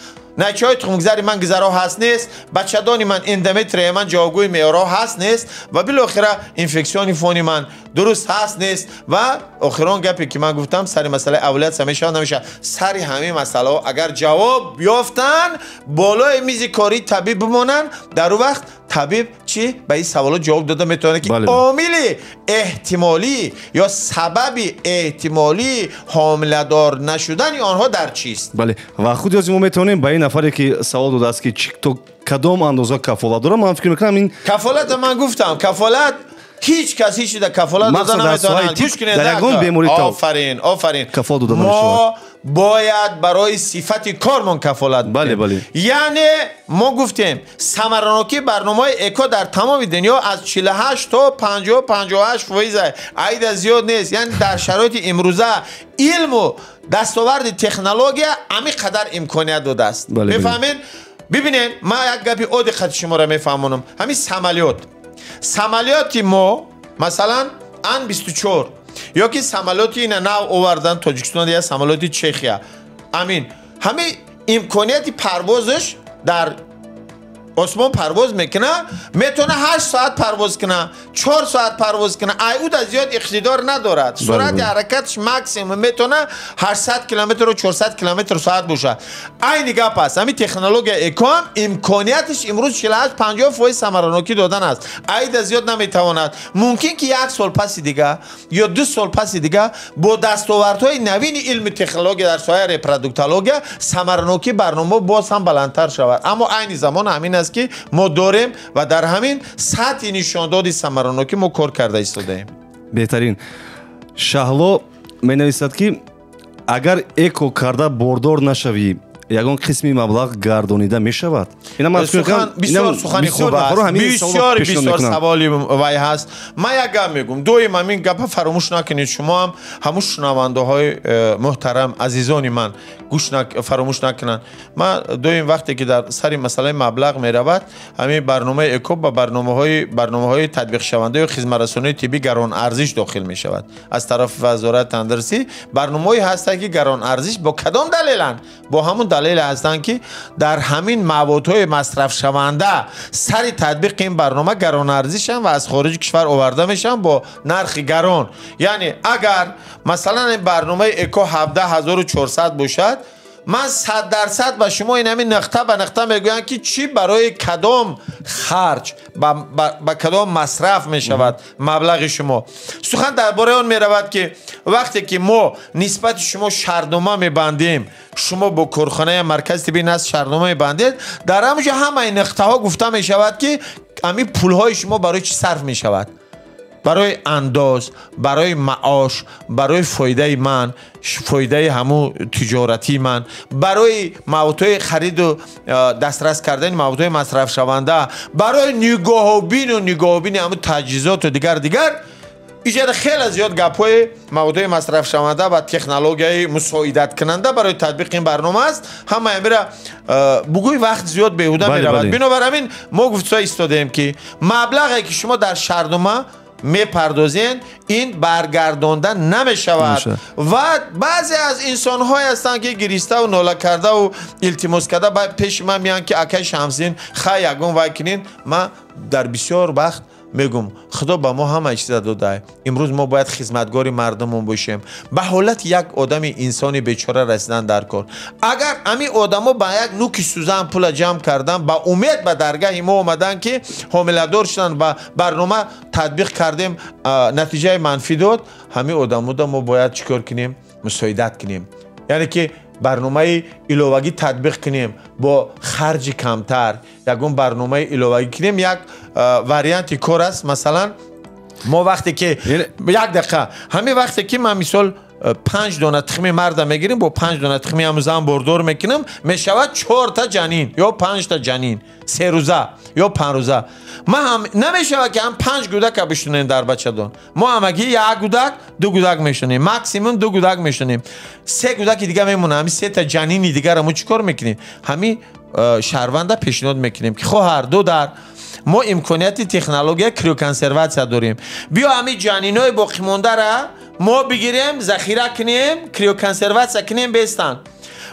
Найчаҳои тухмгузари ман гузаро ҳаст нест, бачадони ман эндометрияи ман ҷавобгӯи меъёрҳо ҳаст нест, ва билохира инфексиони фони ман дуруст ҳаст нест. Ва охирон гапе ки ман гуфтам сари масъалаи овулятсия мешавад намешавад, сари ҳамин масъалаҳо агар ҷавоб ёфтанд, болои мизи кории табиб бимонанд, дар он вақт табиб чӣ ба ин саволҳо ҷавоб дода метавонад, ки омили эҳтимолӣ ё сабаби эҳтимолии ҳомиладор нашудани онҳо дар чист. Бале, ва худи аз мо метавонем ба ин нафаре ки савол додааст, ки то кадом андоза кафолат дорад, ман фикр мекунам ин кафолат, ман гуфтам кафолат ҳеҷ кас ҳеҷ чиз кафолат дода наметавонад. Гӯш кунед, дар ягон беморӣ офарин, офарин, кафолат дода намешавад. Мо Бояд барои сифати кормон кафолат Бале, бале. Яъне мо гуфтем, самаранокии барномаи ЭКО дар тамоми дунё аз 48 то 50-58%, айда зиёд нест. Яъне дар шароити имрӯза илму дастоварди технология ҳамин қадар имконият додааст. Мефаҳмед? Бибинед, ман як гапи оддӣ қати шуморо мефаҳмонам. Ҳамин самолёти мо, масалан, Ан 24 ё ки самолёти ина нав овардан Тоҷикистон, я самолёти Чехия, амин ҳамин имконияти парвозаш дар осмон парвоз мекуна, метавона 8 соат парвоз куна, 4 соат парвоз куна, ай уда зиёд иқтидор надорад. Суръати ҳаракаташ максимум метавона 800 километру 400 километр соат бошад. Айни гап аст, ҳамин технология ЭКО ҳам имконияташ имрӯз 48-50% самаранокӣ додан аст, айда зиёд наметавонад. Мумкин ки як сол паси дига ё 2 сол паси дига бо дастовардҳои навини илми технология дар соҳаи репродуктология самаранокии барномаҳо боз ҳам баландтар шавад. Аммо айни замон ҳамин аст, ки мо дорем ва дар ҳамин сатҳи нишондоди самаранокӣ мо кор карда истодаем. Беҳтарин. Шаҳло менависад, ки агар ЭКО карда бордор нашавӣ, ягон қисми маблағ гардонида мешавад? Бисёр сухани хуб аст, бисёр бисёр саволи вай ҳаст. Ман як гап мегӯм, доим ҳамин гапа фаромӯш накунед. Шумо ҳам, ҳамун шунавандаҳои муҳтарам, азизони ман, гӯш фаромӯш накунанд. Ман доим вақте ки дар сари масъалаи маблағ меравад, ҳамин барномаи ЭКО ба барномаҳои татбиқшаванда ё хизматрасонии тиббӣ гаронарзиш дохил мешавад аз тарафи Вазорати тандурустӣ. Барномаҳое ҳастанд, ки гаронарзиш бо кадом далеланд? Бо ҳамун далеле ҳастанд, ки дар ҳамин маводҳои масрафшаванда сари татбиқи ин барнома гаронарзишанд ва аз хориҷи кишвар оварда мешаванд бо нархи гарон. Яъне агар масалан ин барномаи ЭКО 17 400 бошад, ман 100% ба шумо ин ҳамин нуқта ба нуқта мегӯям, ки чӣ барои кадом харҷ, ба кадом масраф мешавад маблағи шумо. Сухан дар бораи он меравад, ки вақте ки мо нисбати шумо шартнома мебандем, шумо бо корхонаи маркази тиббӣ назд шартнома мебандед, дар ҳамонҷо ҳамаи нуқтаҳо гуфта мешавад, ки ҳамин пулҳои шумо барои чӣ сарф мешавад: барои андоз, барои маош, барои фоидаи ман, фоидаи ҳамун тиҷоратии ман, барои маводҳои хариду дастрас кардани маводҳои масрафшаванда, барои нигоҳубину ҳамун таҷҳизоту дигар дигар. Иҷода хеле зиёд гапҳои маводҳои масрафшаванда ва технологияи мусоидаткунанда барои татбиқи ин барнома аст. Ҳамаи амира бугӯй, вақт зиёд беҳуда меравад. Бинобар ҳамин мо гуфтуса истодаем, ки маблағе ки шумо дар шартнома мепардозен, ин баргардонда намешавад. Ва баъзе аз инсонҳое ҳастанд, ки гириставу нола кардаву илтимос карда пеши ман меянд, ки акай Шамсин, хай ягон вай кунин. Ман дар бисёр вақт мегум, Худо ба мо ҳама чиза додаа, имрӯз мо бояд хизматгори мардумон бошем. Ба ҳолати як одами инсони бечора расидан дар кор. Агар ҳамин одамо ба як нуки сӯзан пула ҷамъ кардан, ба умед ба даргаҳи мо омаданд, ки ҳомиладор шуданд, ба барнома татбиқ кардем, натиҷаи манфӣ дод, ҳамин одамода мо бояд чӣ кор кунем? Мусоидат кунем, яъне ки барномаи иловагӣ татбиқ кунем бо харҷи камтар, ягон барномаи иловагӣ кунем. Як варианти кор аст. Масалан, мо вақте ки, як дақиқа, ҳамин вақте ки ман мисол панҷ дона тухми марда мегирим, бо панҷ дона тухми ҳамун зан бордор мекунам, мешавад чорта ҷанин ё панҷта ҷанин 3 рӯза ё 5 рӯза. Ма ҳам намешавад, ки ҳам панҷ гудака бишунем дар бачадон. Мо ҳамагӣ як гудак, ду гудак мешунем, максимум ду гудак мешунем, се гудаки дига мемонад. Ҳами сета ҷанини дигара мо чӣ кор мекунем? Ҳами шаҳрванда пешниҳод мекунем, ки хоҳар, дудар, мо имконияти технология криоконсерватсия дорем, биё ҳами ҷанинои боқимондара мо бигирем, захира кунем, криоконсерватсия кунем, бестанд.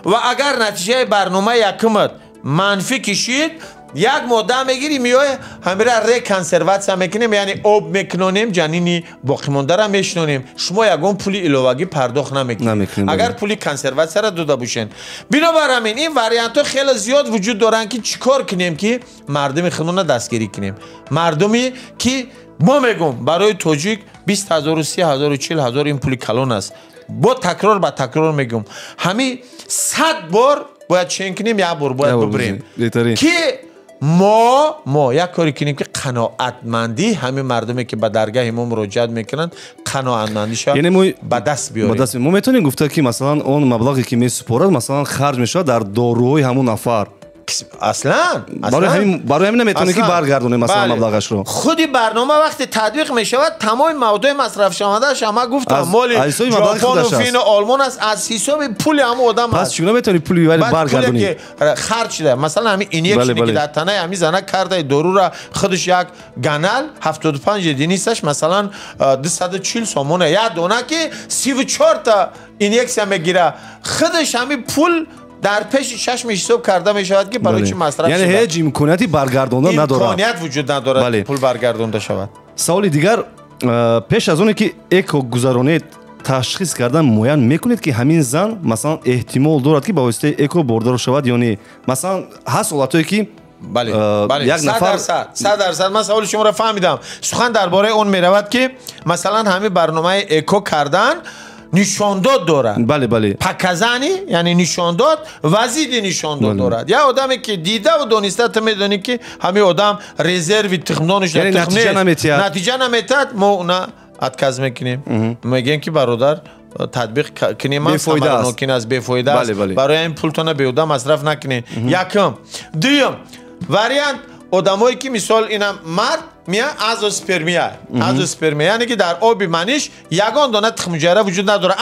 Ва агар натиҷаи барномаи якумат манфӣ кишид, як модда мегирӣ, меои, ҳамира реконсерватсия мекунем, яъне об мекунонем, ҷанини боқимондара мешинонем, шумо ягон пули иловагӣ пардохт намекунед, агар пули консерватсияра дода бошед. Бинобар ҳамин ин вариантҳо хеле зиёд вуҷуд доранд, ки чӣ кор кунем, ки мардуми худмонро дастгирӣ кунем. Мардуме ки мо мегӯм, барои тоҷик 20 ҳазору 30 ҳазору 40 ҳазор ин пули калон аст. Бо такрор ба такрор мегӯм, ҳамин 100 бор бояд чен кунем, як бор бояд бибирем, ки Мо як коре кунем, ки қаноатмандӣ ҳамин мардуме, ки ба даргаҳи мо муроҷиат мекунанд, қаноатмандиша ба даст биёрем. Мо метавонем гуфта, ки масалан он маблағе, ки месупорад, масалан харҷ мешавад дар доруҳои ҳамон нафар. Аслан барои ҳамин наметавонем, ки баргардонем масалан маблағашро. Худи барнома вақте татбиқ мешавад, тамоми маводҳои масрафшавандааш, ҳама гуфтам, моли Ҷопону Фину Олмон аст, аз ҳисоби пули ҳамон одам аст. Пас чӣ гуна метавонӣ пули вайро баргардонӣ? Ки харҷ шуда, масалан ҳамин инъексияне, ки дар танаи ҳамин зана кардаи дорура, худаш як ганал 75 единицаш, масалан 240 сомона, як дона, ки 34 та инъексия мегира, худаш ҳамин пул дар пеши чашми ҳисоб карда мешавад, ки барои чӣ масраф шуда. Яъне ҳеҷ имконияти баргардонда надорад. Имконият вуҷуд надорад, пул баргардонда шавад. Саволи дигар, пеш аз оне ки эко гузаронед, ташхис кардан муайян мекунед, ки ҳамин зан масалан эҳтимол дорад, ки ба воситаи эко бордор шавад ё не? Масалан ҳаст ҳолатҳое, ки як нафар 100%. Ман саволи шуморо фаҳмидам. Сухан дар бораи он меравад, ки масалан ҳамин барномаи эко кардан нишондод дорад. Бале, бале. Показани, яъне нишондод ва зидди нишондод дорад. Як одаме, ки дидаву дониста, ту медонӣ, ки ҳамин одам резерви тухмдонаш натиҷа наметиҳад. Натиҷа наметиҳад, мо уна отказ мекунем. Мегӯем, ки бародар, татбиқ кунем самаранокин аст, бефоида аст. Барои ин пултона беҳуда масраф накунед. Якум. Дуюм вариант, одамое, ки мисол инам мард мия азоспермия. Азоспермия, яъне ки дар оби маниш ягон дона тухмуҷайра вуҷуд надорад.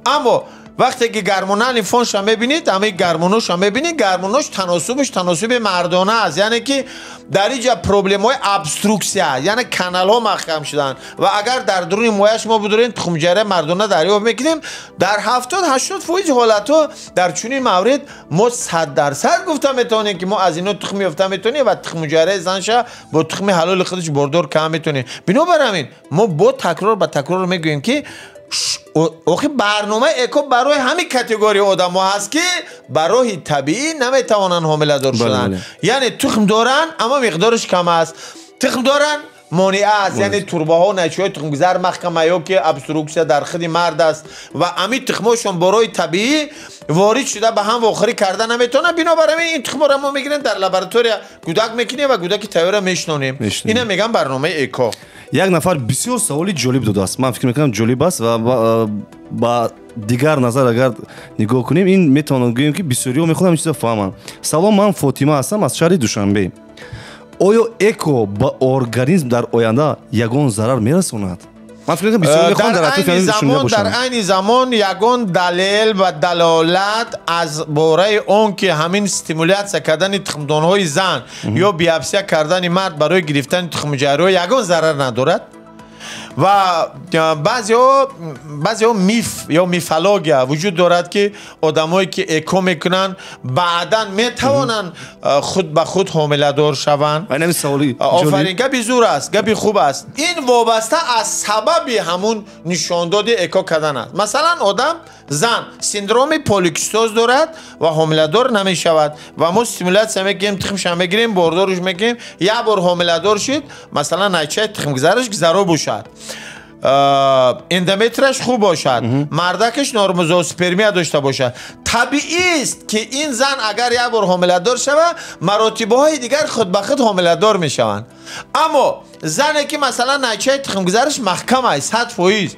Аммо вақте ки гормонални фонша мебинед, ҳамаи гормоноша мебинед, гормонош таносубаш таносуби мардона аст, яъне ки дар инҷа проблемаҳои обструксия, яъне каналҳо маҳкам шуданд, ва агар дар дуруни мояш мо бидорем, тухмуҷайраи мардона дарёфт мекунем. Дар 70-80% ҳолатҳо дар чунин маврид мо 100% гуфта метавонем, ки мо аз ино тухм ёфта метавонем ва тухмуҷайраи занша бо тухми ҳалоли худаш бордор карда метавонем. Бинобар ҳамин мо бо такрор ба такрор мегӯем, ки охи барномаи эко барои ҳамин категория одамо ҳаст, ки ба роҳи табиӣ наметавонанд ҳомиладор шуданд. Яъне тухм доранд, аммо миқдораш кам аст. Тухм доранд, монеа аст, яъне турбаҳо, найчаҳои тухмгузар маҳкама ё ки обструксия дар худи мард аст ва ҳамин тухмҳошон бо роҳи табиӣ ворид шуда ба ҳам вохӯрӣ карда наметавонанд. Бинобар ҳамин ин тухмҳоро мо мегирем, дар лаборатория гудак мекунем ва гудаки тайёрро мешинонем. Ина мегӯям барномаи эко. Як нафар бисёр саволи ҷолиб додааст. Ман фикр мекунам, ҷолиб аст ва ба дигар назар агар нигоҳ кунем, ин метавонам гӯем, ки бисёриҳо мехоҳанд ҳамин чизро фаҳманд. Салом, ман Фотима ҳастам аз шаҳри Душанбе. Оё эко ба организм дар оянда ягон зарар мерасонад? Ман фикр мекунам, бисёр мехоҳанд дар атрофи ҳамин шунида бошанд. Дар айни замон ягон далел ва далолат аз бораи он, ки ҳамин стимулятсия кардани тухмдонҳои зан ё биопсия кардани мард барои гирифтани тухмуҷайраҳо ягон зарар надорад. Ва баъзеҳо миф ё мифология вуҷуд дорад, ки одамое, ки эко мекунанд, баъдан метавонанд худ ба худ ҳомиладор шаванд. Офарин, гапи зур аст, гапи хуб аст. Ин вобаста аз сабаби ҳамун нишондоди эко кардан аст. Масалан, одам зан синдроми поликистоз дорад ва ҳомиладор намешавад ва мо стимулятсия мекунем, тухмша мегирем, бордорш мекунем, як бор ҳомиладор шид, масалан найчаи тухмгузараш гузаро бошад, эндометраш хуб бошад, мардакаш нормозооспермия дошта бошад, табиист, ки ин зан агар як бор ҳомиладор шавад, маротибаҳои дигар худ ба худ ҳомиладор мешаванд. Аммо зане, ки масалан найчаи тухмгузараш маҳкам аст 100%,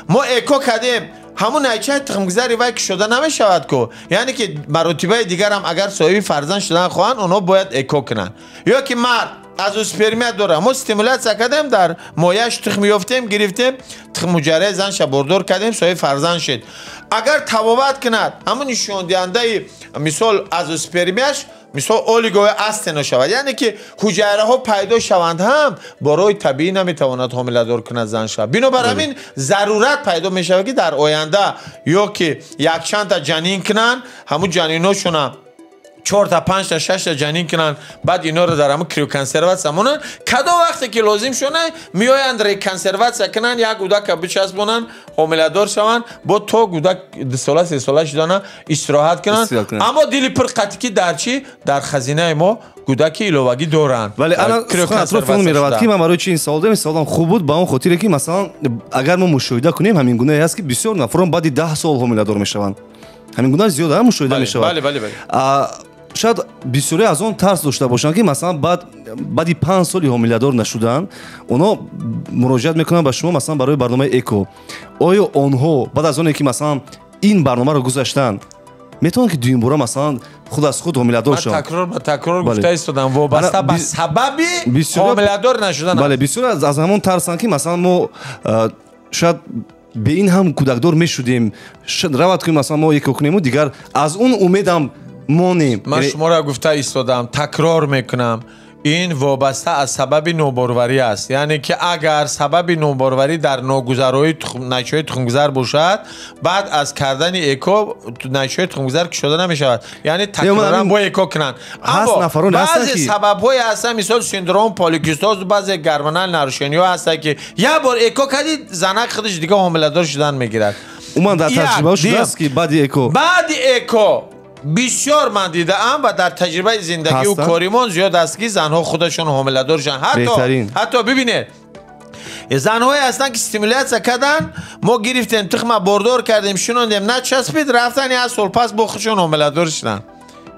мо эко кардем, ҳамун найчаи тухмгузари вай кушода намешавад ку, яъне ки маротибаи дигарам агар соҳиби фарзанд шудан хоҳанд, онҳо бояд эко кунанд. Ё ки мард азоспермия дорад, мо стимулятсия кардем, дар мояш тухм ёфтем, гирифтем, тухмуҷайраи занша бордор кардем, соҳиби фарзанд шид. Агар табобат кунад, ҳамун нишондиҳандаи мисол азоспермияш мисол олигои астено шавад, яъне ки ҳуҷайраҳо пайдо шаванд, ҳам бо роҳи табиӣ наметавонад ҳомиладор кунад зан шавад. Бинобар ҳамин зарурат пайдо мешавад, ки дар оянда ё ки якчандта ҷанин кунанд, ҳамун ҷаниношона 4та, 5та, 6та ҷанин кунанд, баъд инора дар ҳамун криоконсерватсия монанд, кадом вақте ки лозим шона, меоянд реконсерватсия кунанд, як гудака бичаспонанд, ҳомиладор шаванд, бо то гудак 2 сола, 3 сола шудана истироҳат кунанд. Аммо дили пур қатӣ, ки дар чӣ, дар хазинаи мо гудаки иловагӣ доранд. Вале ана сухан атрофи он меравад, ки ман барои чи ин савол додам. Ин саволам хуб буд ба он хотире, ки масалан агар мо мушоҳида кунем, ҳамин гунае ҳаст, ки бисёр нафарон баъди 10 сол ҳомиладор мешаванд. Ҳамин гуна зиёд мушоҳида мешавад. Шояд бисёре аз он тарс дошта бошанд, ки масалан баъди 5 соли ҳомиладор нашудан онҳо муроҷиат мекунанд ба шумо, масалан барои барномаи ЭКО. Оё онҳо баъд аз оне ки масалан ин барномаро гузаштанд, метавонанд ки дуюмбора масалан худ аз худ ҳомиладор шаванд? Такрор ба такрор гуфта истодам, вобаста ба сабаби ҳомиладор нашудан. Бале, бисёр аз ҳамон тарсанд, ки масалан мо шояд бе ин ҳам кӯдакдор мешудем, равад кунем, масалан мо ЭКО кунему, дигар аз он умедам монем. Ман шуморо гуфта истодам, такрор мекунам, ин вобаста аз сабаби ноборварӣ аст. Яъне ки агар сабаби ноборварӣ дар ногузароии найчаҳои тухмгузар бошад, баъд аз кардани ЭКО найчаҳои тухмгузар кушода намешавад. Яъне такроран бо ЭКО кунанд. Аммо баъзе сабабҳое ҳастанд, мисол синдром поликистоз, баъзе гормонал нарушениҳо ҳастанд, ки як бор ЭКО кардид, занак худаш дига ҳомиладор шудан мегирад. Умуман дар таҷриба шудааст, ки баъди ЭКО? Баъди ЭКО бисёр ман дидаам ва дар таҷрибаи зиндагию коримон зиёд аст, ки занҳо худашон ҳомиладор шуданд. Ҳатто бибинед, занҳое ҳастанд, ки стимулятсия карданд, мо гирифтем тухма бордор кардем, шунондем, начаспид, рафтан як сол пас бо худшон ҳомиладор шуданд.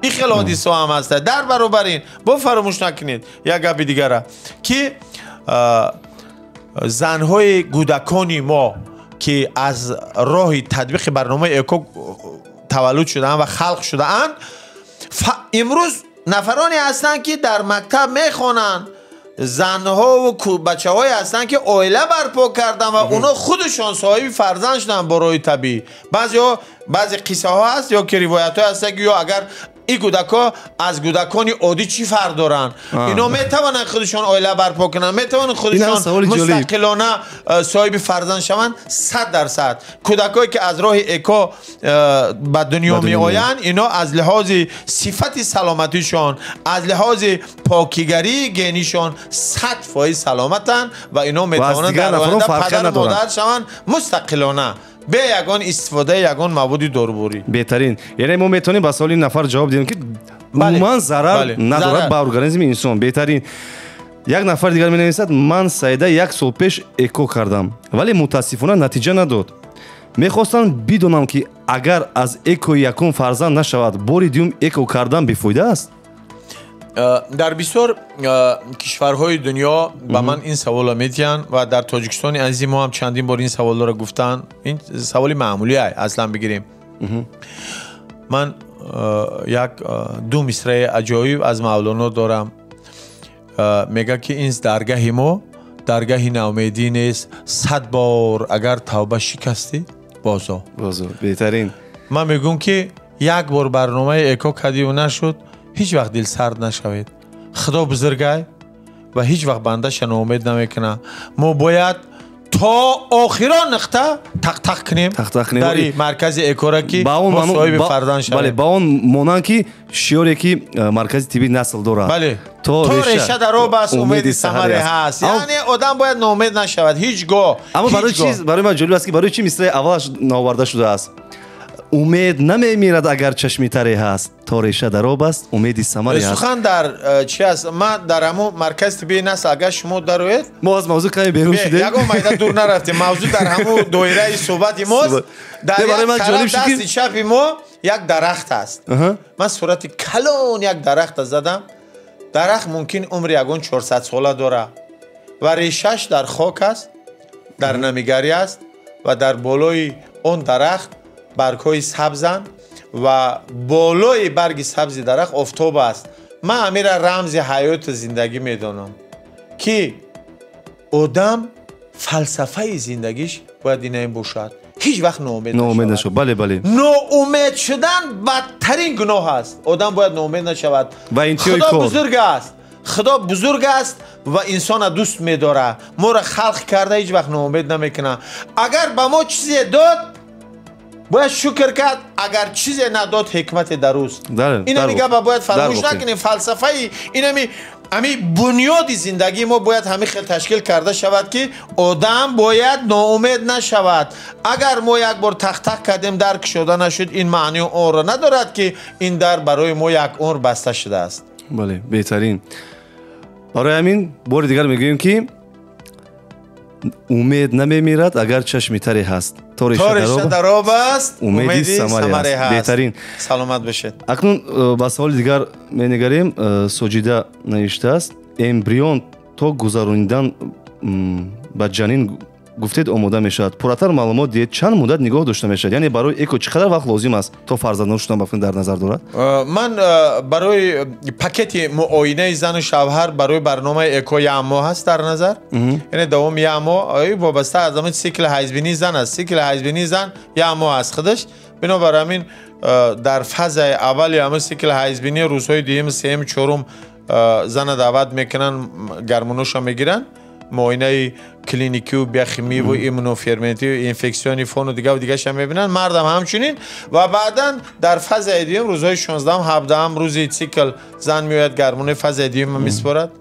Ин хеле ҳодисаҳо ҳам ҳастанд. Дар баробар ин бо фаромӯш накунед як гапи дигара, ки занҳои кӯдакони мо, ки аз роҳи татбиқи барномаи ЭКО таваллуд шудаанд ва халқ шудаанд, имрӯз нафароне ҳастанд, ки дар мактаб мехонанд, занҳову бачаҳое ҳастанд, ки оила барпо карданд ва онҳо худашон соҳиби фарзанд шуданд бо роҳи табиӣ. Баъзе қиссаҳо ҳаст ё ки ривоятҳое ҳастанд, ки ё агар ин кӯдакҳо аз кӯдакони оддӣ чӣ фарқ доранд? Ино метавонанд худашон оила барпо кунанд, метавонанд худашон мустақилона соҳиби фарзанд шаванд. 100% кӯдакҳое ки аз роҳи ЭКО ба дунё меоянд, ино аз лиҳози сифати саломатишон, аз лиҳози покигарии генишон 100% саломатанд ва ино метавонанд дар оянда падару модар шаванд мустақилона, бе ягон истифодаи ягон маводи доруборӣ. Беҳтарин. Яъне мо метавонем ба саволи ин нафар ҷавоб диҳем, ки умуман зарар надорад ба организми инсон. Беҳтарин. Як нафар дигар менависад: ман Саида як сол пеш ЭКО кардам, вале мутаассифона натиҷа надод. Мехостам бидонам, ки агар аз ЭКОи якум фарзанд нашавад, бори дуюм ЭКО кардан бефоида аст? Дар бисёр кишварҳои дунё ба ман ин саволро медиҳанд ва дар Тоҷикистони азизи мо ҳам чандин бор ин саволҳоро гуфтанд. Ин саволи маъмулие, аслан бигирем. Ман як ду мисраи аҷоиб аз Мавлоно дорам. Мегӯяд, ки ин даргаҳи мо даргаҳи наумедӣ нест, 100 бор агар тавба шикастӣ, бозо. Бозо, беҳтарин. Ман мегӯям, ки як бор барномаи ЭКО кардиву нашуд, ҳеҷ вақт дилсард нашавед. Худо бузургай ва ҳеҷ вақт бандаша ноумед намекунад. Мо бояд то охирон нуқта тақтақ кунем дари маркази ЭКОра, ки мо соҳиби фарзанд шавем. Бале, ба он монанд, ки шиёре ки маркази тиббии насл дорад. Бале, то реша дар об аст, умеди самаре ҳаст. Яъне одам бояд ноумед нашавад ҳеҷ гоҳ. Аммо барои ман ҷолиб аст, ки барои чӣ мисраи аввалаш наоварда шудааст? Умед намемирад агар чашми таре ҳаст, то реша дар об аст, умеди самаре ҳаст. Сухан дар чи аст? Ман дар ҳамон маркази тиббии насл агар шумо дароед, мо аз мавзӯъ каме берун шудем, ягон майда дур нарафтем. Мавзӯъ дар ҳамон доираи суҳбати мост. Дар як тараф дасти чапи мо як дарахт аст. Ман сурати калон як дарахта задам. Дарахт мумкин умри ягон 400 сола дорад ва решаш дар хок аст, дар намигарӣ аст ва дар болои он дарахт баргҳои сабзанд ва болои барги сабзи дарахт офтоб аст. Ман ҳамира рамзи ҳаёту зиндагӣ медонам, ки одам фалсафаи зиндагиш бояд инаин бошад. Ҳеҷ вақт ноумед нашавад. Бале, бале. Ноумед шудан бадтарин гуноҳ аст. Одам бояд ноумед нашавад. Худо бузург аст. Худо бузург аст ва инсона дӯст медорад. Моро халқ карда ҳеҷ вақт ноумед намекунад. Агар ба мо чизе дод, бояд шукр кард. Агар чизе надод, ҳикмате дар ӯст. Инами гапа бояд фаромӯш накунем. Фалсафаи инами ҳами бунёди зиндагии мо бояд ҳамин хел ташкил карда шавад, ки одам бояд ноумед нашавад. Агар мо як бор тақтақ кардем, дар кушода нашуд, ин маънии онро надорад, ки ин дар барои мо як умр баста шудааст. Бале, беҳтарин. Барои ҳамин бори дигар мегӯем, ки Умед намемирад, агар чашми таре ҳаст. То реша дар об аст, умеди самаре ҳаст. Беҳтарин. Саломат бошед. Акнун ба саволи дигар менигарем. Соҷида навиштааст: эмбрион то гузаронидан ба ҷанин гуфтед омода мешавад. Пурратар маълумот диҳед, чанд муддат нигоҳ дошта мешавад? Яъне барои ЭКО чӣ қадар вақт лозим аст то фарзандон шудан ба дар назар дорад? Ман барои пакети муоинаи зану шавҳар барои барномаи ЭКО як моҳ аст дар назар. Яъне давоми як моҳ вобаста аз ҳамин сикли ҳайзбинии зан аст. Сикли ҳайзбинии зан як моҳ аст худаш. Бинобар ҳамин дар фазаи аввали ҳамин сикли ҳайзбинӣ рӯзҳои дуюм, сеюм, чорум зана даъват мекунанд, гармоноша мегиранд, муоинаи клиникию биохимияву иммуноферментию инфексиони фону дигаву дигаша мебинанд, мардам ҳамчунин. Ва баъдан дар фазаи дуюм рӯзҳои 16-ам, 17-ам рӯзи цикл зан меояд, гармонои фазаи дуюмро месупорад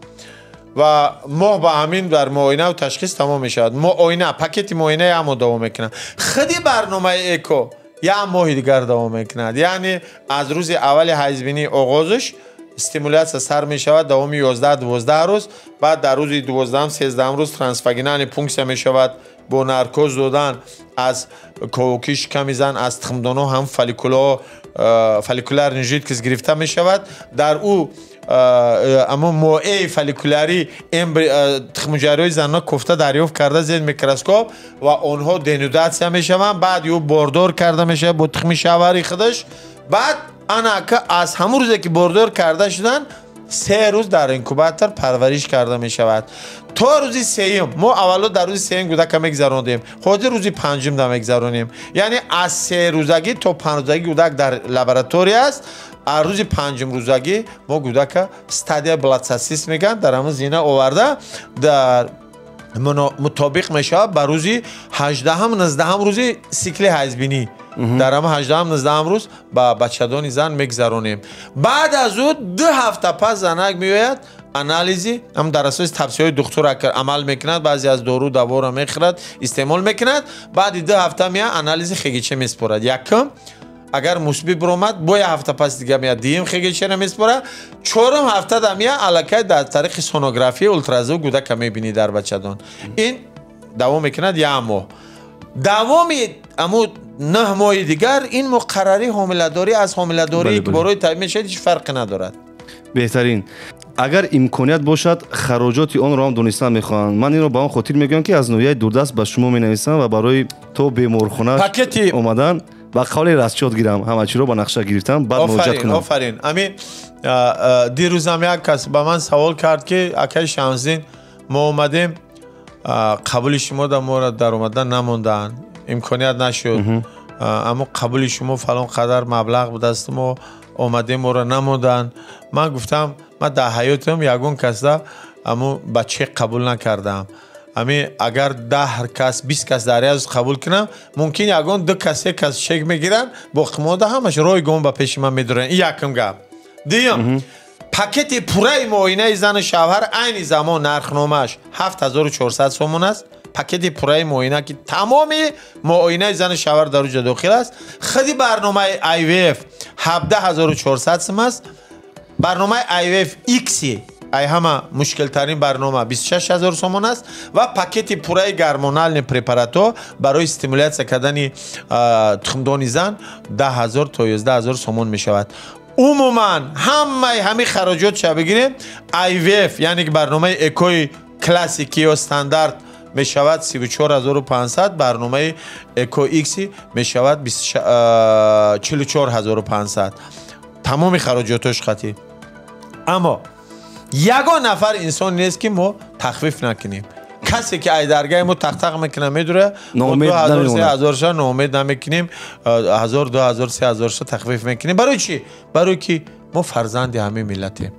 ва моҳ ба ҳамин дар муоинаву ташхис тамом мешавад. Муоина, пакети муоина як моҳ давом мекунад. Худи барномаи ЭКО як моҳи дигар давом мекунад. Яъне аз рӯзи аввали ҳайзбинӣ оғозаш стимуляция сар мешавад давоми 11-12 рӯз, баъд дар рӯзи 12-13 рӯз трансвагинальный пунксия мешавад бо наркоз додан аз ковокии шиками зан, аз тухмдонҳо ҳам фолликулаҳо, фолликулярный жидкость гирифта мешавад. Дар ӯ аммо моеи фолликулярӣ тухмуҷайраҳои занҳо кофта дарёфт карда зери микроскоп ва онҳо денудатсия мешаванд. Баъд ӯ бордор карда мешавад бо тухми шавҳари худаш. Баъд анака аз ҳамун рӯзе ки бордор карда шуданд, 3 рӯз дар инкубатор парвариш карда мешавад. То рӯзи сеюм. Мо аввало дар рӯзи сеюм кӯдака мегзарондем, ҳозир рӯзи панҷум да мегзаронем. Яъне аз 3 рӯзагӣ то 5 рӯзагӣ кӯдак дар лаборатория аст. Аз рӯзи панҷум рӯзагӣ мо кӯдака стадия бластосист мегӯянд, дар ҳамун зина оварда дар мутобиқ мешавад ба рӯзи 18-19 рӯзи сикли ҳайзбинӣ. Дар ҳама 18-19 рӯз ба бачадони зан мегзаронем. Баъд аз ӯ 2 ҳафта пас занак меояд, анализи ҳам дар асоси тавсияҳои духтур амал мекунад, баъзе аз дору даворо мехӯрад, истеъмол мекунад. Баъди 2 ҳафта меояд, анализи ХГЧ месупорад. Якум, агар мусбӣ биромад, бо як ҳафта пас дига меояд, дуюм ХГЧ-ро месупорад. Чорум ҳафта да меояд, аллакай дар тариқи сонография ултразвук кӯдака мебинӣ дар бачадон. Ин давом мекунад як моҳ. Давоми аму 9 моҳи дигар ин муқаррарии ҳомиладорӣ аз ҳомиладории ки барои табиб мешавад ҳеҷ фарқе надорад. Беҳтарин. Агар имконият бошад, хароҷоти онро ҳам донистан мехоҳанд. Ман инро ба он хотир мегӯям, ки аз ноҳияи дурдаст ба шумо менависам ва барои то беморхона омадан ба қавли расчёт гирам, ҳама чиро ба нақша гирифтам, баъд муроҷиат кунам. Офарин. Ами дирӯзам як кас ба ман савол кард, ки акаи Шамсиддин, мо омадем, қабули шумо да моро дар омадан намондаанд, имконият нашуд, аммо қабули шумо фалон қадар маблағ будаст, мо омадем, моро намонданд. Ман гуфтам, ман дар ҳаётам ягон касда аммо ба чек қабул накардаам. Ами агар 10 кас, 20 кас дар як рӯз қабул кунам, мумкин ягон 2 кас, 3 кас чек мегиранд, боқимонда ҳамаш ройгон ба пеши ман медуранд. Ин якум гап. Дуюм, пакети пурраи муоинаи зану шавҳар айни замон нархномааш 7400 сомон аст. Пакети пурраи муоина ки тамоми муоинаи зану шавҳар дар уҷа дохил аст. Худи барномаи IVF 17400 сом аст. Барномаи IVF X ай ҳама мушкилтарин барнома 26000 сомон аст ва пакети пурраи гормонални препаратҳо барои стимулятсия кардани тухмдони зан 10000 то 11000 сомон мешавад. Умуман ҳамаи ҳамин хароҷотша бигирем, IVF яъне ки барномаи ЭКОи классики ё стандарт мешавад 34500, барномаи ЭКО X мешавад 44500. Тамоми хароҷотош хати. Аммо ягон нафар инсон нест, ки мо тахфиф накунем. Касе ки ай даргаи мо тақтақ мекунад, медура, мо 2000 3000 ша ноумед намекунем, 1000 2000 3000 ша тахфиф мекунем. Барои чӣ? Барои ки мо фарзанди ҳамин миллатем,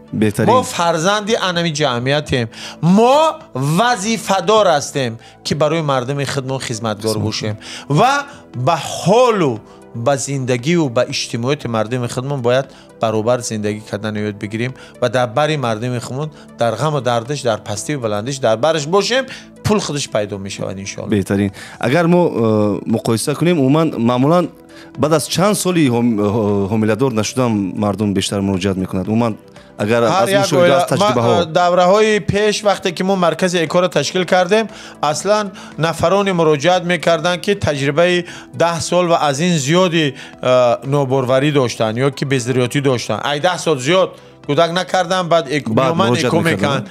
мо фарзанди анами ҷамъиятем, мо вазифадор ҳастем, ки барои мардуми худмон хизматгор бошем ва ба ҳолу ба зиндагиву ба иҷтимоияти мардуми худмон бояд баробар зиндагӣ кардан ёд бигирем ва дар бари мардуми худмон дар ғаму дардиш, дар пастиву баландиш дар бараш бошем, пул худаш пайдо мешавад иншоалло. Беҳтарин. Агар мо муқоиса кунем, умуман маъмулан Баъд аз чанд соли ҳомиладор нашудан мардум бештар муроҷиат мекунад? Умуман агар аз мушоҳида, аз таҷрибаҳо. Давраҳои пеш, вақте ки мо маркази ЭКОро ташкил кардем, аслан нафароне муроҷиат мекарданд, ки таҷрибаи 10 сол ва аз ин зиёди ноборварӣ доштанд ё ки безурриётӣ доштанд, ай 10 сол зиёд кӯдак накардан, баъд меоманд, ЭКО мекунанд.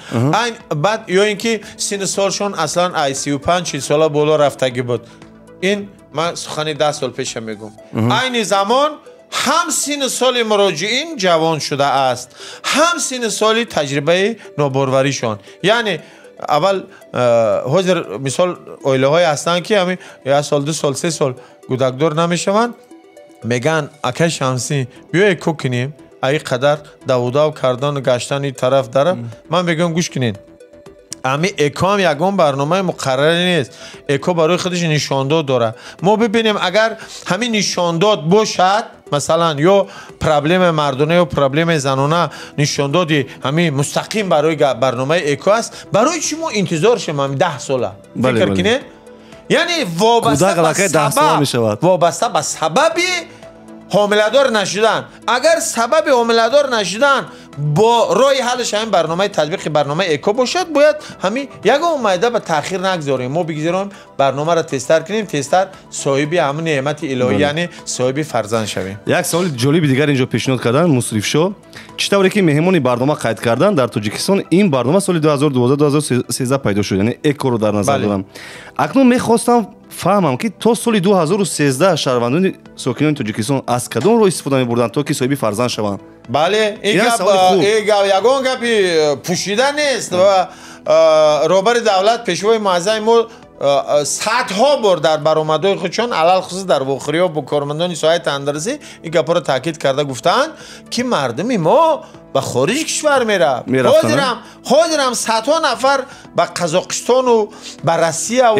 Баъд ё ин ки синну солшон аслан ай 35-40 сола боло рафтагӣ буд. Ин ман сухани 10 сол пеша мегӯм. Айни замон ҳам синну соли муроҷиин ҷавон шудааст, ҳам синну соли таҷрибаи ноборваришон. Яъне аввал, ҳозир мисол оилаҳое ҳастанд, ки ҳамин як сол, 2 сол, 3 сол кӯдакдор намешаванд, мегӯянд: «Акай Шамсӣ, биё ЭКО кунем, аи қадар давудав кардану гаштани тараф дара». Ман мегӯям: «Гӯш кунед, ами ЭКО ҳам ягон барномаи муқаррарӣ нест. ЭКО барои худаш нишондод дорад. Мо бибинем, агар ҳамин нишондод бошад, масалан, ё проблемаи мардона ё проблемаи занона, нишондоди ҳамин мустақим барои барномаи ЭКО аст, барои чӣ мо интизор шем ҳами 10 сола?» Фикр кунед, яъне вобаста ба сабаби ҳомиладор нашудан. Агар сабаби ҳомиладор нашудан бо роҳи ҳаллаш ҳамин барномаи татбиқи барномаи ЭКО бошад, бояд ҳамин ягон майда ба таъхир нагзорем, мо бигзорем, барномаро тезтар кунем, тезтар соҳиби ҳамин неъмати илоҳӣ, яъне соҳиби фарзанд шавем. Як саволи ҷолиби дигар инҷо пешниҳод кардан Мусрифшо. Чӣ тавре ки меҳмони барнома қайд кардан, дар Тоҷикистон ин барнома соли 2012-2013 пайдо шуд, яъне ЭКОро дар назар дорам. Акнун мехостам фаҳмам, ки то соли 2013 шаҳрвандони сокинони Тоҷикистон аз кадом роҳ истифода мебурданд, то ки соҳиби фарзанд шаванд? Бале, ин гап ягон гапи пӯшида нест ва роҳбари давлат, пешвои муаззами мо садҳо бор дар баромадҳои худшон, алалхусус дар вохӯриҳо бо кормандони соҳаи тандурустӣ, ин гапҳоро таъкид карда гуфтаанд, ки мардуми мо ба хориҷи кишвар меравад. Ҳозирам садҳо нафар ба Қазоқистону ба Россияву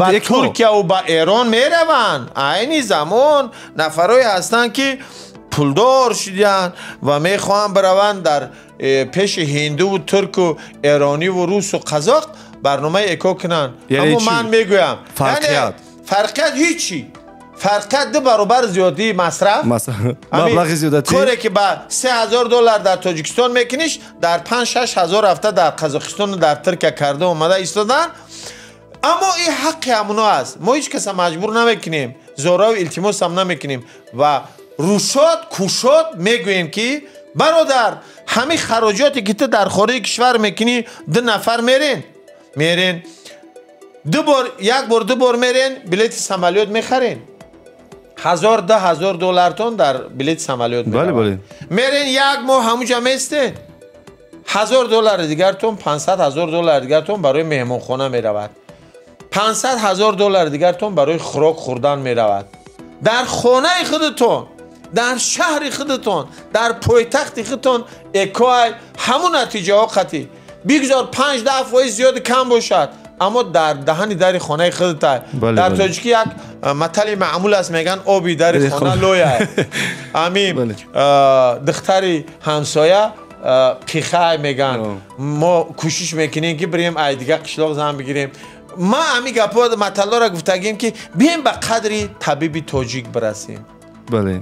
ба Туркияву ба Эрон мераванд. Айни замон нафарое ҳастанд, ки пулдор шудиянд ва мехоҳанд бираванд дар пеши ҳиндуву турку эрониву русу қазоқ барномаи ЭКО кунанд. Аммо ман мегӯям, фарқият ҳичи, фарқият ду баробар зиёдии масраф. Коре ки ба 3000 доллар дар Тоҷикистон мекуниш, дар 5-6 ҳазор рафта дар Қазоқистону дар Туркия карда омада истоданд. Аммо ин ҳаққи ҳамуно аст, мо ҳеҷ каса маҷбур намекунем, зораву илтимосам намекунем ва рӯшод кушод мегӯем, ки бародар, ҳамин хароҷоте ки ту дар хориҷи кишвар мекунӣ, ду нафар мерен, ду бор, як бор, ду бор мерен, билети самолёт мехарен, ҳазор, 2000 доллартон дар билети самолёт. Мерен, як моҳ ҳамуҷа местен, 1000 доллари дигартон, 500 000 доллари дигартон барои меҳмонхона меравад, 500 000 доллари дигартон барои хӯрок хӯрдан меравад. Дар хонаи худатон, дар шаҳри худатон, дар пойтахти худатон ЭКО-ай, ҳамун натиҷаҳо қатъӣ, бигзор 5-10 фоиз зиёди кам бошад, аммо дар даҳани дари хонаи худата. Дар тоҷикӣ як матали маъмул аст, мегӯянд: «Оби дари хона лоя, ами духтари ҳамсоя қихай», мегӯянд. Мо кӯшиш мекунем, ки бирем ай дига қишлоқ зан бигирем. Ма ҳами гапҳо, маталлоро гуфтагем, ки бием ба қадри табиби тоҷик бирасем,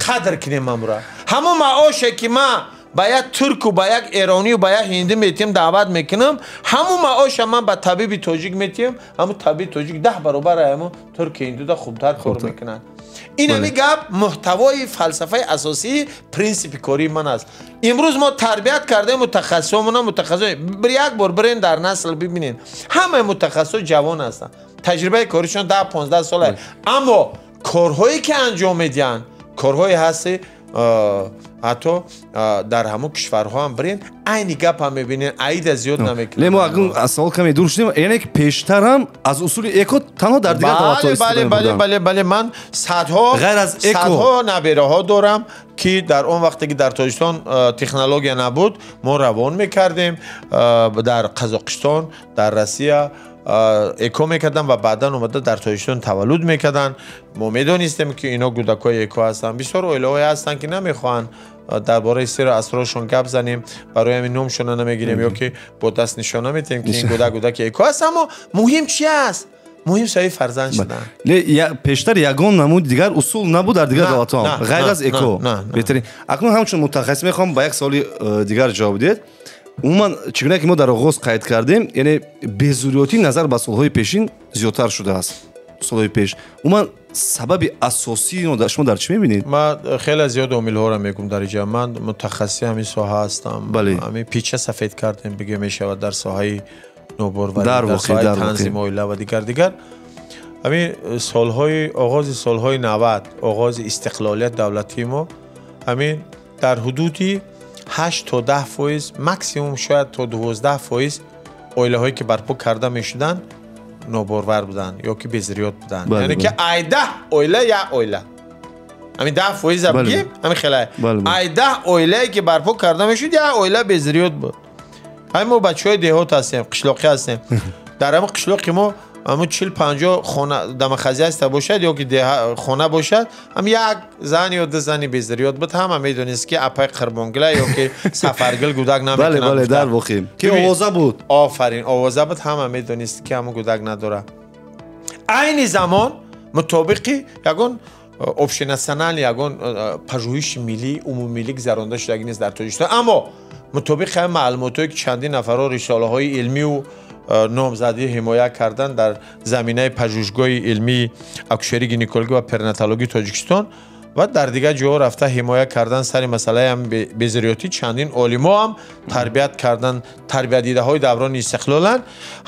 қадр кунем амра. Ҳамон маоше ки ма ба як турку, ба як эронию ба як ҳиндӣ метиҳам, даъват мекунам, ҳамун маоша ман ба табиби тоҷик метиҳам, ҳамун табиби тоҷик 10 баробар ҳамун турки, ҳиндуда хубтар кор мекунад. Ин ҳами гап муҳтавои фалсафаи асосии принсипи кории ман аст. Имрӯз мо тарбият кардаем мутахассисомона. Мутахассис, як бор бирен дар насл бибинед, ҳамаи мутахассисо ҷавон ҳастанд, таҷрибаи коришон 10-15 сола, аммо корҳое ки анҷом медиҳанд, корҳое ҳасти, ҳатто дар ҳамон кишварҳо ҳам бирен, айни гап ҳам мебинен, аида зиёд намекунад. Не, мо акнун аз савол каме дур шудем. Яъне ки пештар ҳам аз усули ЭКО танҳо дар дигар давлатҳо истифода мебурданд? Бале, бале, ман садҳо ғайр аз ЭКО садҳо набераҳо дорам, ки дар он вақте ки дар Тоҷикистон технология набуд, мо равон мекардем дар Қазоқистон, дар Россия ЭКО мекарданд ва баъдан омада дар Тоҷикистон таваллуд мекарданд. Мо медонистем, ки ино кӯдакҳои ЭКО ҳастанд. Бисёр оилаҳое ҳастанд, ки намехоҳанд дар бораи сиру асроршон гап занем, барои ҳамин номшона намегирем ё ки бо даст нишона метиҳем, ки ин кӯдак кӯдаки ЭКО аст. Аммо муҳим чи аст? Муҳим соҳиби фарзанд шудан. Пештар ягон намуди дигар усул набуд дар дигар давлатҳо, ғайр аз ЭКО. Беҳтарин. Акнун ҳамчун мутахассис мехоҳам ба як саволи дигар ҷавоб диҳед. Умуман, чӣ гуна ки мо дар оғоз қайд кардем, яъне безурётӣ назар ба солҳои пешин зиёдтар шудааст. Солҳои пеш. Умуман сабаби асосии шумо дар чӣ мебинед? Ман хеле зиёд омилҳоро мегӯм дар инҷа. Ман мутахассиси ҳамин соҳа ҳастам. Ҳамин пича сафед кардем, бигӯ мешавад дар соҳаи ноборварӣ, дар соҳаи танзими оила ва дигар дигар. Ҳамин солҳои оғози солҳои 90, оғози истиқлолият давлатии мо, ҳамин дар ҳудуди 8 то 10%, максимум шояд то 12% оилаҳое ки барпо карда мешуданд ноборвар буданд ё ки безриёт буданд. Яъне ки ай 10 оила як оила. Ҳамин 10% бигем, ҳамин хеле. Ай 10 оилае ки барпо карда мешуд, як оила безриёт буд. Ҳамин мо бачаҳои деҳот ҳастем, қишлоқӣ ҳастем. Дар ҳамин қишлоқи мо ҳамун 40-50 хона дамахазӣ ҳаста бошад ё ки хона бошад, ҳам як зан ё ду зани безриёт буд, ҳама медонист ки апай Қурбонгила ё ки Сафаргил гудак намекунад. Бале, бале, дар воқеъ. Ки овоза буд. Офарин, овоза буд, ҳама медонист ки ҳамун гудак надорад. Айни замон мутобиқи ягон общенациональный ягон пажӯҳиши миллӣ, умумимиллӣ гузаронда шудагӣ нест дар Тоҷикистон, аммо мутобиқи ҳамин маълумотҳое ки чандин нафарҳо рисолаҳои илмию номзадӣ ҳимоя кардан дар заминаи пажӯҳишгоҳи илмии акушерӣ, гинекологӣ ва перинатологии Тоҷикистон ва дар дигар ҷоҳо рафта ҳимоя кардан сари масъалаи ҳам безриётӣ чандин олимо ҳам тарбият кардан, тарбиятдидаҳои даврони истиқлоланд.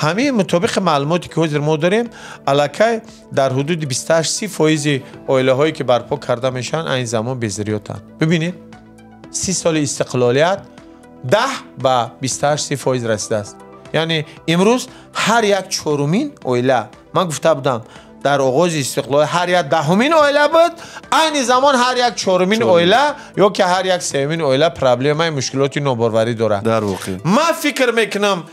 Ҳамин мутобиқи маълумоте ки ҳозир мо дорем, аллакай дар ҳудуди 28-30% оилаҳое ки барпо карда мешаванд, айни замон безриётанд. Бибинед, 30 соли истиқлолият 10 ба 28-30% расидааст. Яъне имрӯз ҳар як чорумин оила, ман гуфта будам дар оғози истиқлол ҳар як даҳумин оила буд, айни замон ҳар як чорумин оила ё ки ҳар як сеюмин оила проблемаи мушкилоти ноборварӣ дорад. Дар воқеъ ман фикр мекунам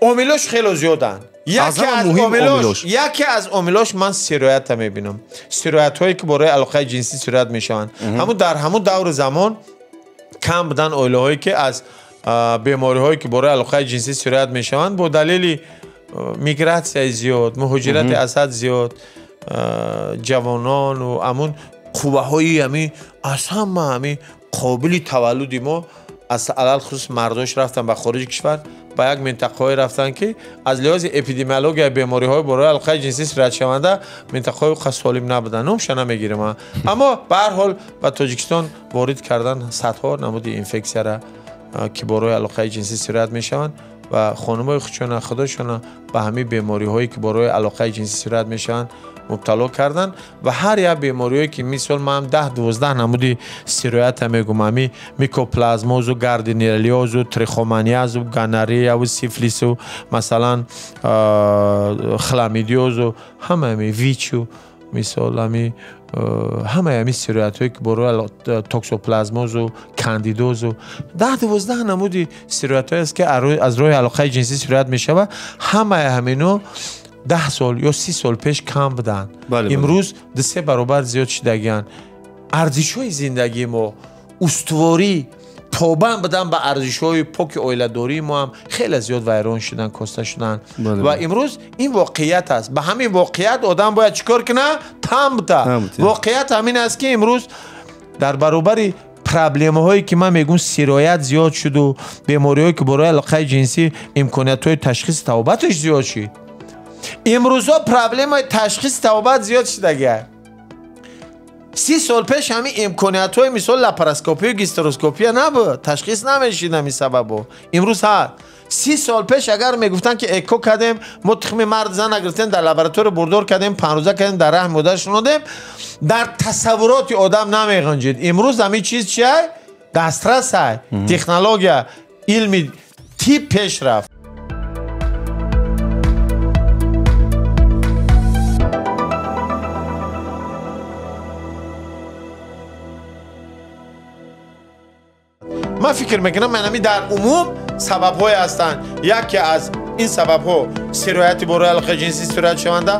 омилош хело зиёданд. Яке аз омилош ман сироятро мебинам. Сироятҳое ки барои алоқаи ҷинсӣ сироят мешаванд. Ҳамун дар ҳамун давру замон кам буданд оилаҳое ки аз бемориҳое ки барои алоқаи ҷинсӣ сироят мешаванд бо далели мигратсияи зиёд, муҳоҷирати аз ҳад зиёд, ҷавонону ҳамун қувваҳои ҳамин аз ҳама ҳамин қобили таваллуди мо аз алалхусус мардош рафтан ба хориҷи кишвар, ба як минтақаҳое рафтанд ки аз лиҳози эпидемиология бемориҳои барои алоқаи ҷинсӣ сироятшаванда минтақаҳои қа солим набуданд. Номша намегирем, аммо ба ҳар ҳол ба Тоҷикистон ворид кардан садҳо намуди инфексияра ки барои алоқаи ҷинсӣ сироят мешаванд ва хонумои худшона худошона ба ҳамин бемориҳое ки барои алоқаи ҷинсӣ сироят мешаванд мубтало карданд. Ва ҳар як бемориҳое ки мисол ман 10-12 намуди сироята мегӯм, ҳамин микоплазмозу, гардинелиозу, трихоманиазу, гонореяву, сифлису, масалан хламидиозу, ҳама ҳамин вичу, мисол ҳамин ҳамаи ҳамин сироятҳое ки барои токсоплазмозу, кандидозу, 10-12 намуди сироятҳое аст ки аз роҳи алоқаи ҷинсӣ сироят мешавад. Ҳамаи ҳамино 10 сол ё 30 сол пеш кам буданд. Имрӯз 2-3 баробар зиёд шудагианд. Арзишҳои зиндагии мо, устуворӣ, побанд будан ба арзишҳои поки оиладории мо ҳам хеле зиёд вайрон шуданд, коста шуданд. Ва имрӯз ин воқеият аст. Ба ҳамин воқеият одам бояд чӣ кор кунад? Тан бита. Воқеият ҳамин аст ки имрӯз дар баробари проблемаҳое ки ман мегӯм сироят зиёд шуду бемориҳое ки барои алоқаи ҷинсӣ имкониятҳои ташхиси табобаташ зиёд шуд, имрӯзҳо проблемаи ташхиси табобат зиёд шудагиа. 30 сол пеш ҳамин имкониятҳои мисол лапароскопию гистероскопия набуд, ташхис намешид ҳамин сабабо. Имрӯз ҳаст. 30 сол пеш агар мегуфтанд ки ЭКО кардем, мо тухми мард зана гирифтем, дар лаборатория бурдор кардем, 5 рӯза кардем, дар раҳми модараш нодем, дар тасаввуроти одам намеғунҷид. Имрӯз ҳамин чиз чия? Дастрас ай, технология, илми тиб пеш рафт. Ман фикр мекунам ҳамин дар умум сабабҳое ҳастанд. Яке аз ин сабабҳо сирояти барои алоқаи ҷинсӣ сироятшаванда,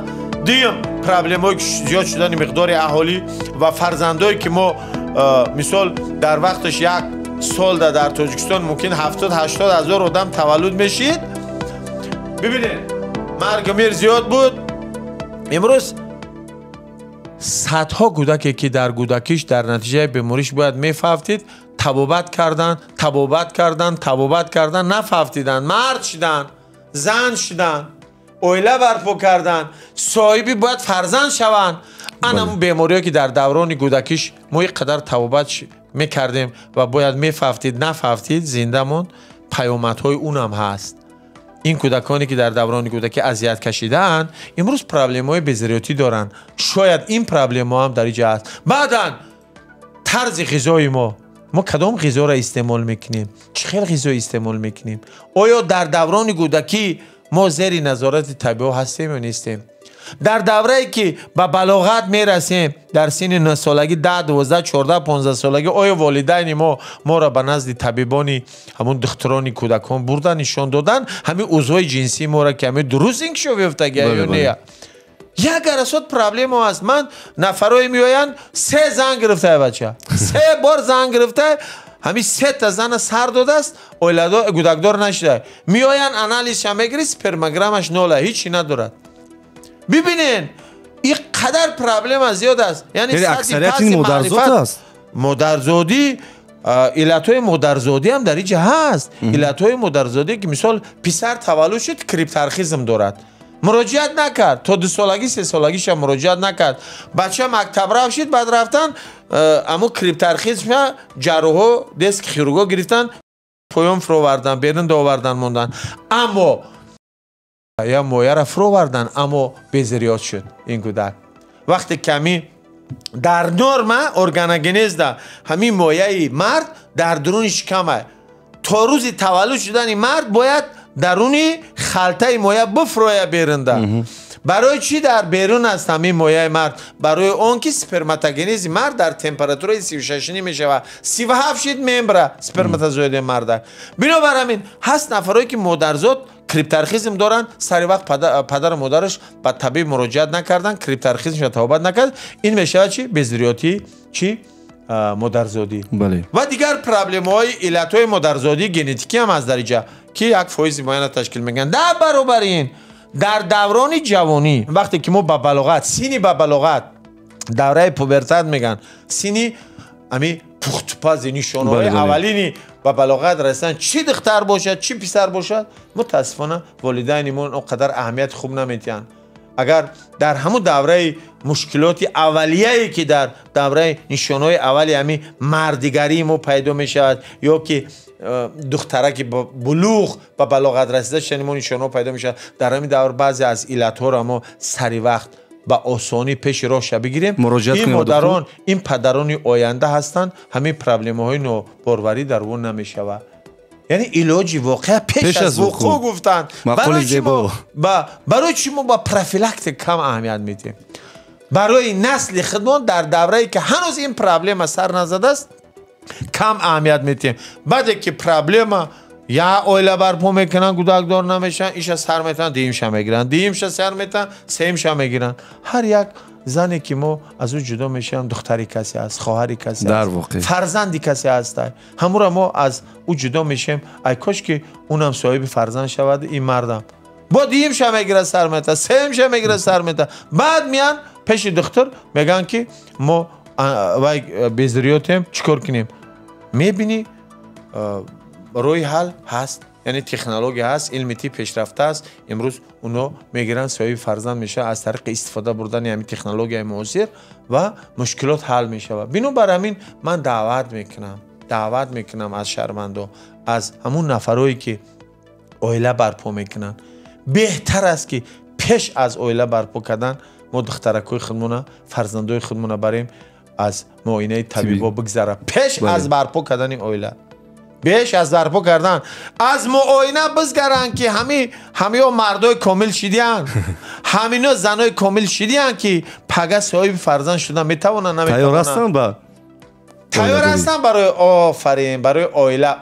дуюм проблемаҳое ки зиёд шудани миқдори аҳолӣ ва фарзандое ки мо мисол дар вақташ як солда дар Тоҷикистон мумкин 70-80 ҳазор одам таваллуд мешид. Бибинед, Маргу мир зиёд буд. Имрӯз садҳо кӯдаке ки дар кӯдакиш дар натиҷаи бемориш бояд мефавтид, табобат кардан, табобат кардан, табобат кардан, нафавтиданд, мард шиданд, зан шиданд, оила барпо карданд, соҳиби бояд фарзанд шаванд. Ана бемориҳое ки дар даврони кӯдакиш мо ин қадар табобат мекардем ва бояд мефавтид, нафавтид, зинда монд, паёмадҳои унам ҳаст. Ин кӯдаконе ки дар даврони кӯдакӣ азият кашидаанд, имрӯз проблемаҳои безариётӣ доранд. Шояд ин проблемаҳо ҳам дар инҷа ҳаст. Баъдан тарзи ғизои мо, мо кадом ғизоро истеъмол мекунем, чӣ хел ғизо истеъмол мекунем, оё дар даврони кӯдакӣ мо зери назорати табиӣ ҳастем ё нестем? Дар даврае ки ба балоғат мерасем, дар синни 9 солагӣ, 10, 12, 14, 15 солагӣ, оё волидайни мо моро ба назди табибони ҳамун духтурони кӯдакон бурда нишон додан ҳамин узвҳои ҷинсии моро ки ҳамин дуруст инкишоф ёфтагия ё не? Як арасот проблема аст. Ман нафарое меоянд, 3 зан гирифтае бача, 3 бор зан гирифтае, ҳамин 3 зана сар додааст, оиладор кӯдакдор нашуда. Меоянд, анализша мегирӣ, спермограммаш нола, ҳичи надорад. Бибинен, ин қадар проблема зиёд аст. Яъне аксарияти модарзод аст. Модарзодӣ, иллатҳои модарзодӣ ҳам дар инҷа ҳаст. Иллатҳои модарзодӣ ки мисол писар таваллуд шуд, крипторхизм дорад, муроҷиат накард, то 2 солагӣ 3 солагиша муроҷиат накард. Бача мактаб рафт шид, баъд рафтан аммо крипторхизмша ҷарроҳҳо, детский хирургҳо гирифтан, поён фуровардан, берун довардан мондан. Аммо я мояра фуровардан, аммо безириёт шуд ин кӯдак. Вақте ки ҳамин дар норма органогенезда ҳамин мояи мард дар дуруни шикама, то рӯзи таваллуд шудани мард бояд даруни халтаи моя бифуроя берунда. Барои чӣ дар берун аст ҳамин мояи мард? Барои он ки сперматогенези мард дар температураи 36 мешавад, 37 шид мембра сперматозоиди марда. Бинобар ҳамин ҳаст нафарое ки модарзод крипторхизм доранд, сари вақт падару модараш ба табиб муроҷиат накарданд, крипторхизмша табобат накард. Ин мешавад чи? Безириётӣ, чи модарзодӣ ва дигар проблемаҳои иллатҳои модарзодии генетикӣ ҳам аст дар инҷа, ки 1% муайяна ташкил мекунанд. Дар баробари ин дар даврони ҷавонӣ, вақте ки мо ба балоғат, синни ба балоғат, давраи пубертат мегӯянд, синни ами пухтупази нишонаҳои аввалини ба балоғат расидан, чӣ духтар бошад, чӣ писар бошад, мутаассифона волидайни мо он қадар аҳамияти хуб наметиҳанд. Агар дар ҳамун давраи мушкилоти аввалияе ки дар давраи нишонаҳои аввали ҳамин мардигарии мо пайдо мешавад, ё ки духтараки булуғ ба балоғат расида шудани мо нишонаҳо пайдо мешавад, дар ҳамин давр баъзе аз иллатҳоро мо сари вақт ба осонӣ пеши роҳша бигирем. Ин модарон, ин падарони оянда ҳастанд, ҳамин проблемаҳои ноборварӣ дар он намешавад. Яъне илоҷи воқеа пеш аз вуқӯъ гуфтанд. Барои чӣ мо ба профилактика кам аҳамият медиҳем? Барои насли худмон дар даврае ки ҳанӯз ин проблема сар назадааст кам аҳамият медиҳем. Баъде ки проблема я оила барпо мекунанд, кӯдакдор намешаванд, иша сар метаванд, дуюмша мегиранд, дуюмша сар метаванд, сеюмша мегиранд. Ҳар як зане ки мо аз ӯ ҷудо мешавем, духтари касе аст, хоҳари касе аст, фарзанди касе аст. Ҳамуро мо аз ӯ ҷудо мешавем. Ай кош ки унам соҳиби фарзанд шавад, ин мардам бо дуюмша мегирад, сар метавад, сеюмша мегирад, сар метавад. Баъд меянд пеши духтур, мегӯянд ки мо вай безириётем, чӣ кор кунем? Мебинӣ роҳи ҳал ҳаст, яъне технология ҳаст, илми тиб пешрафта аст. Имрӯз оно мегиранд, соҳиби фарзанд мешавад аз тариқи истифода бурдани ҳамин технологияи муосир ва мушкилот ҳал мешавад. Бинобар ҳамин ман даъват мекунам аз шаҳрвандо, аз ҳамун нафарое ки оила барпо мекунанд. Беҳтар аст ки пеш аз оила барпо кардан мо духтаракҳои худмона, фарзандои худмона барем аз муоинаи табибо бигзара пеш аз барпо кардани оила. Пеш аз барпо кардан аз муоина бизгаранд ки ҳамиё мардои комил шидиянд, ҳамино занои комил шидиянд ки пага соҳиби фарзанд шуда метавонанд, наметавонанд. Тайёр ҳастанд барои офарин, барои оила.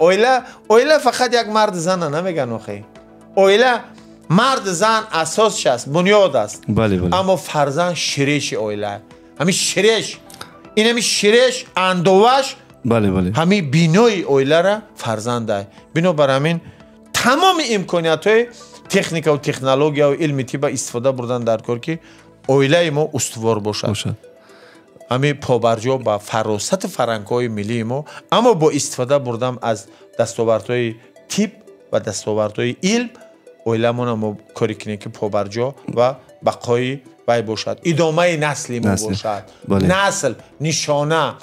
Оила фақат як мард зана намеган охи. Оила мард зан асосш аст, бунёд аст. Аммо фарзанд ширеши оила. Ҳамин ширеш, ин ҳамин ширеш андоваш ҳамин бинои оилара фарзанда. Бинобар ҳамин тамоми имкониятҳои Техникаву технологияву илми тиба истифода бурдан дар кор, ки оилаи мо устувор бошад. Ҳамин побарҷо ба фаросату фарҳангҳои миллии мо, аммо бо истифода бурдан аз дастовардҳои тиб ва дастовардҳои илм оиламона мо коре кунем, ки побарҷо ва бақои вай бошад, идомаи насли мо бошад. Насл нишона,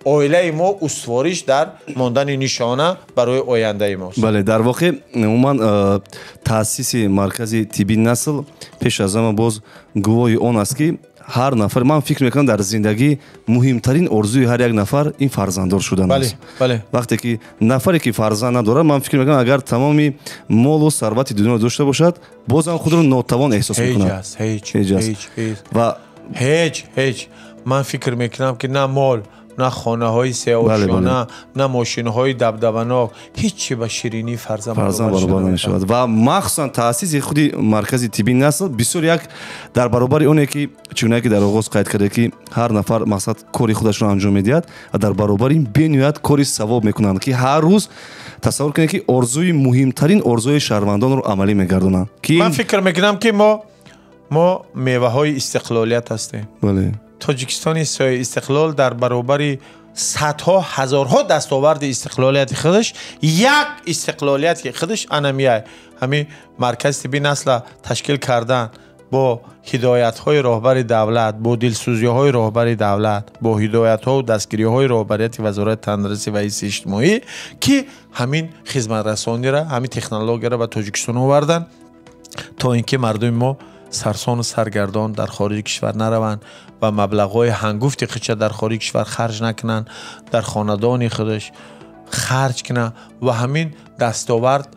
оилаи мо устувориш дар мондани нишона барои ояндаи мост. Бале, дар воқеъ умуман таъсиси маркази тиббии насл пеш аз ҳама боз гувоҳи он аст, ки ҳар нафар, ман фикр мекунам, дар зиндагӣ муҳимтарин орзуи ҳар як нафар ин фарзанддор шудан аст. Вақте ки нафаре ки фарзанд надорад, ман фикр мекунам, агар тамоми молу сарвати дунёро дошта бошад, бозам худро нотавон эҳсос мекунад. Ва ҳеҷ ман фикр мекунам, ки на мол, на хонаҳои сеошона, на мошинҳои дабдабанок, ҳеҷ чи ба ширинии фарзанд баробар намешавад. Ва махсусан таъсиси худи маркази тиббии насл бисёр як дар баробари оне ки чигунае ки дар оғоз қайд карде, ки ҳар нафар мақсад кори худашро анҷом медиҳад ва дар баробари ин бениҳоят кори савоб мекунанд, ки ҳар рӯз тасаввур кунед, ки орзуи муҳимтарин орзуи шаҳрвандонро амалӣ мегардонанд. Ман фикр мекунам, ки мо меваҳои истиқлолият ҳастем. Тоҷикистони соҳиби истиқлол дар баробари садҳо ҳазорҳо дастоварди истиқлолияти худаш, як истиқлолияти худаш анамияй ҳамин маркази тиббии насла ташкил кардан бо ҳидоятҳои роҳбари давлат, бо дилсӯзиҳои роҳбари давлат, бо ҳидоятҳову дастгириҳои роҳбарияти Вазорати тандурустӣ ва ҳифзи иҷтимоӣ, ки ҳамин хизматрасониро, ҳамин технологияро ба Тоҷикистон овардан, то ин ки мардуми мо сарсону саргардон дар хориҷи кишвар нараванд ва маблағҳои ҳангуфти худша дар хориҷи кишвар харҷ накунанд, дар хонадони худаш харҷ кунанд ва ҳамин дастовард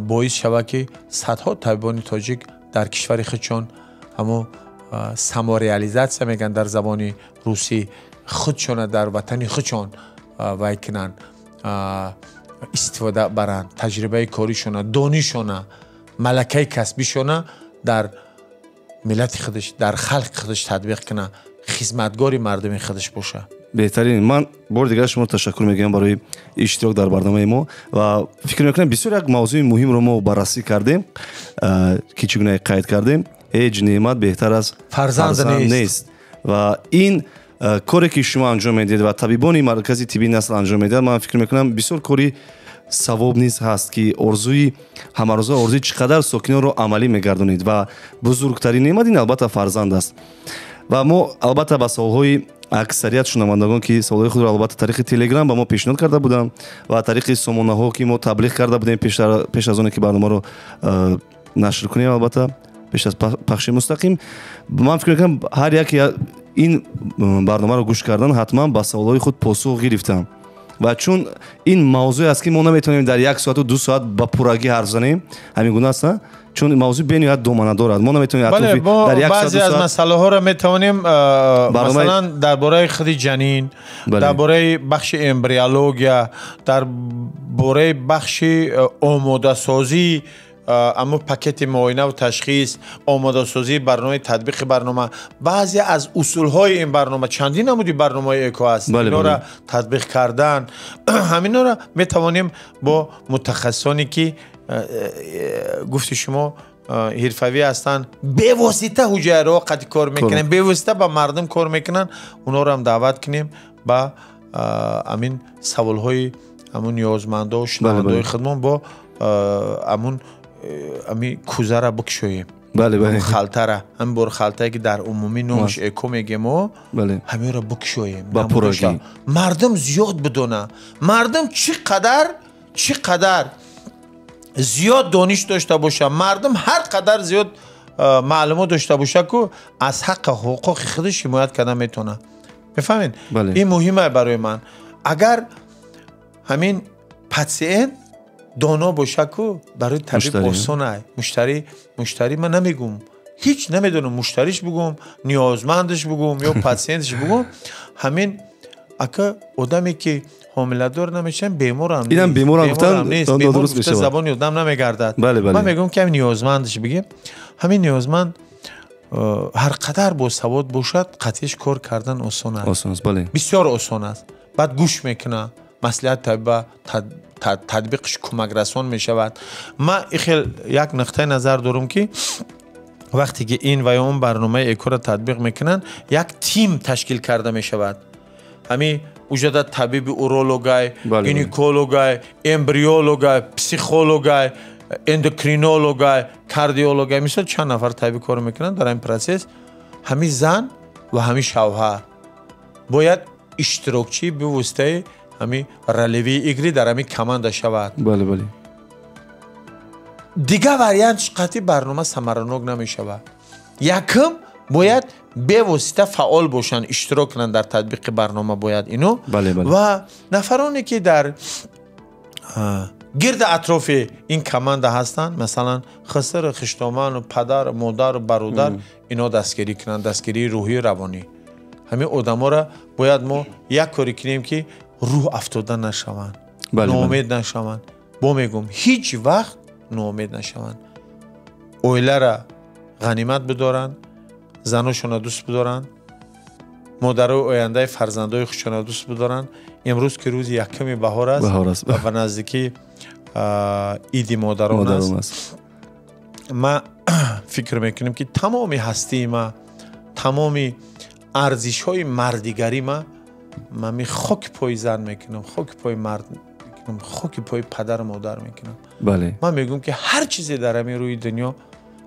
боис шавад, ки садҳо табибони тоҷик дар кишвари худшон ҳамон самореализатсия мегӯянд дар забони русӣ, худшона дар ватани худшон вай кунанд, истифода баранд, таҷрибаи коришона, донишона, малакаи касбишона дар миллати худаш, дар халқи худаш татбиқ кунад, хизматгори мардуми худаш бошад. Беҳтарин. Ман бори дигар шуморо ташаккур мегӯям барои иштирок дар барномаи мо ва фикр мекунам, бисёр як мавзӯи муҳимро мо баррасӣ кардем, ки чӣ гуна қайд кардем, ҳеҷ неъмат беҳтар аз фарзанд нест. Ва ин коре ки шумо анҷом медиҳед ва табибони маркази тиббии насл анҷом медиҳад, ман фикр мекунам, бисёр кори савоб низ ҳаст, ки орзуи ҳамарӯза, орзуи чӣ қадар сокинонро амалӣ мегардонед ва бузургтарин неъмат ин албатта фарзанд аст. Ва мо албатта ба саволҳои аксарият шунавандагон, ки саволҳои худро албатта тариқи Телеграм ба мо пешниҳод карда буданд ва тариқи сомонаҳо, ки мо таблиғ карда будем пеш аз оне ки барномаро нашр кунем, албатта пеш аз пахши мустақим, ман фикр мекунам, ҳар яке ин барномаро гӯш кардан ҳатман ба саволҳои худ посух гирифтанд. Ва чун ин мавзӯе аст, ки мо наметавонем дар як соату 2 соат ба пуррагӣ ҳарф занем, ҳамин гуна аст, чун мавзӯъ бениҳоят домана дорад, мо наметавонем дар як баъзе аз масъалаҳоро метавонем, масалан дар бораи худи ҷанин, дар бораи бахши эмбриология, дар бораи бахши омодасозии аммо пакети муоинаву ташхис, омодасозии барномаи татбиқи барнома, баъзе аз усулҳои ин барнома, чандин намуди барномаи ЭКО аст, инора татбиқ кардан, ҳаминора метавонем бо мутахассисоне, ки гуфти шумо ҳирфавӣ ҳастанд, бевосита ҳуҷайраҳо қати кор мекунанд, бевосита ба мардум кор мекунанд, онҳоро ҳам даъват кунем, ба ҳамин саволҳои ҳамун ниёзмандо, шунавандаҳои худмон бо ҳамун ами кӯзара бикушоем, халтара, ҳамин бор халтае, ки дар умумӣ номаш ЭКО мегем, ҳаминро бикушоем, мардум зиёд бидона. Мардум чӣ қадар зиёд дониш дошта боша, мардум ҳар қадар зиёд маълумот дошта боша ку, аз ҳаққу ҳуқуқи худаш ҳимоят карда метавонад. Мефаҳмед, ин муҳима барои ман. Агар ҳамин патсиент доно боша ку, барои табиб осонай. Муштарӣ ман намегум, ҳеҷ намедонам, муштариш бугум, ниёзмандаш бугум ё патсиентш бугум. Ҳамин ака одаме, ки ҳомиладор намешавам, беморам. Инам беморам гуфтан нодуруст мешавад, забони одам намегардад. Ман мегӯям, ки ҳамин ниёзмандаш бигем. Ҳамин ниёзманд ҳар қадар босавод бошад, қатъиш кор кардан осон аст. Осон аст, бале. Бисёр осон аст. Баъд гӯш мекунад маслиҳат табиба. татбиқш кӯмакрасон мешавад. Ман хел як нуқтаи назар дорам, ки вақте ки ин ва ё он барномаи ЭКОро татбиқ мекунанд, як тим ташкил карда мешавад. Ҳамин уҷада табиби урологай, гинекологай, эмбриологай, психологай, эндокринологай, кардиологай, мисол чанд нафар табиб кор мекунанд дар ҳамин процесс. Ҳамин зан ва ҳамин шавҳар бояд иштирокчии бевоситаи ҳамин ролевые игры дар ҳамин команда шавад. Бале, бале. Дигар вариант қатъи барнома самаранок намешавад. Якум, бояд бевосита фаъол бошанд, иштирок кунанд дар татбиқи барнома, бояд ино ва нафароне ки дар гирди атрофи ин команда ҳастанд, масалан хисру хиштоману падару модару бародар, ино дастгирӣ кунанд, дастгирии рӯҳию равонӣ. Ҳамин одаморо бояд мо як коре кунем, ки рӯҳ афтода нашаванд, ноумед нашаванд. Бо мегӯм, ҳеҷ вақт ноумед нашаванд, оилара ғанимат бидоранд, заношонро дӯст бидоранд, модарои ояндаи фарзандои худшонро дӯст бидоранд. Имрӯз ки рӯзи якуми баҳор аст ва ба наздикӣ иди модарон аст, ман фикр мекунем, ки тамоми ҳастии ма, тамоми арзишҳои мардигарӣ ма, ман хоки пои зан мекунам, хоки пои мард мекунам, хоки пои падару модар мекунам. Ман мегӯям, ки ҳар чизе дар ҳамин рӯи дунё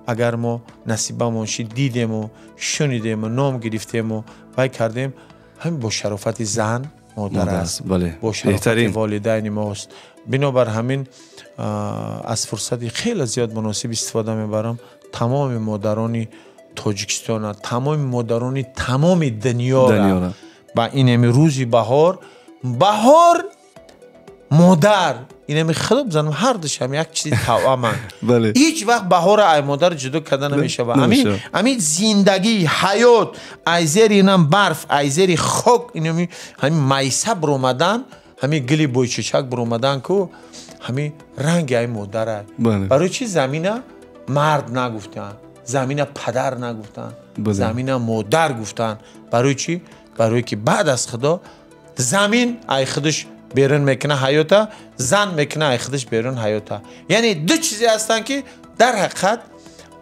агар мо насибамон шид, дидему шунидему ном гирифтему вай кардем, ҳамин бо шарофати зан, модар аст, бо шарофати волидайни мост. Бинобар ҳамин аз фурсати хеле зиёд муносиб истифода мебарам, тамоми модарони Тоҷикистона, тамоми модарони тамоми дунёра ба инами рӯзи баҳор, баҳор, модар, инами худо бизанам, ҳар душам як чизи тавъаманд. Ҳеҷ вақт баҳора ай модар ҷудо карда намешавад. Ҳамин зиндагӣ, ҳаёт, ай зери инам барф, ай зери хок, инами ҳамин майса биромадан, ҳамин гили бойчечак биромадан ку ҳамин ранги ай модара. Барои чи замина мард нагуфтанд, замина падар нагуфтанд, замина модар гуфтанд? Барои чӣ? Барое ки баъд аз худо замин ай худаш берун мекуна ҳаёта, зан мекуна ай худаш берун ҳаёта. Яъне ду чизе ҳастанд, ки дар ҳақиқат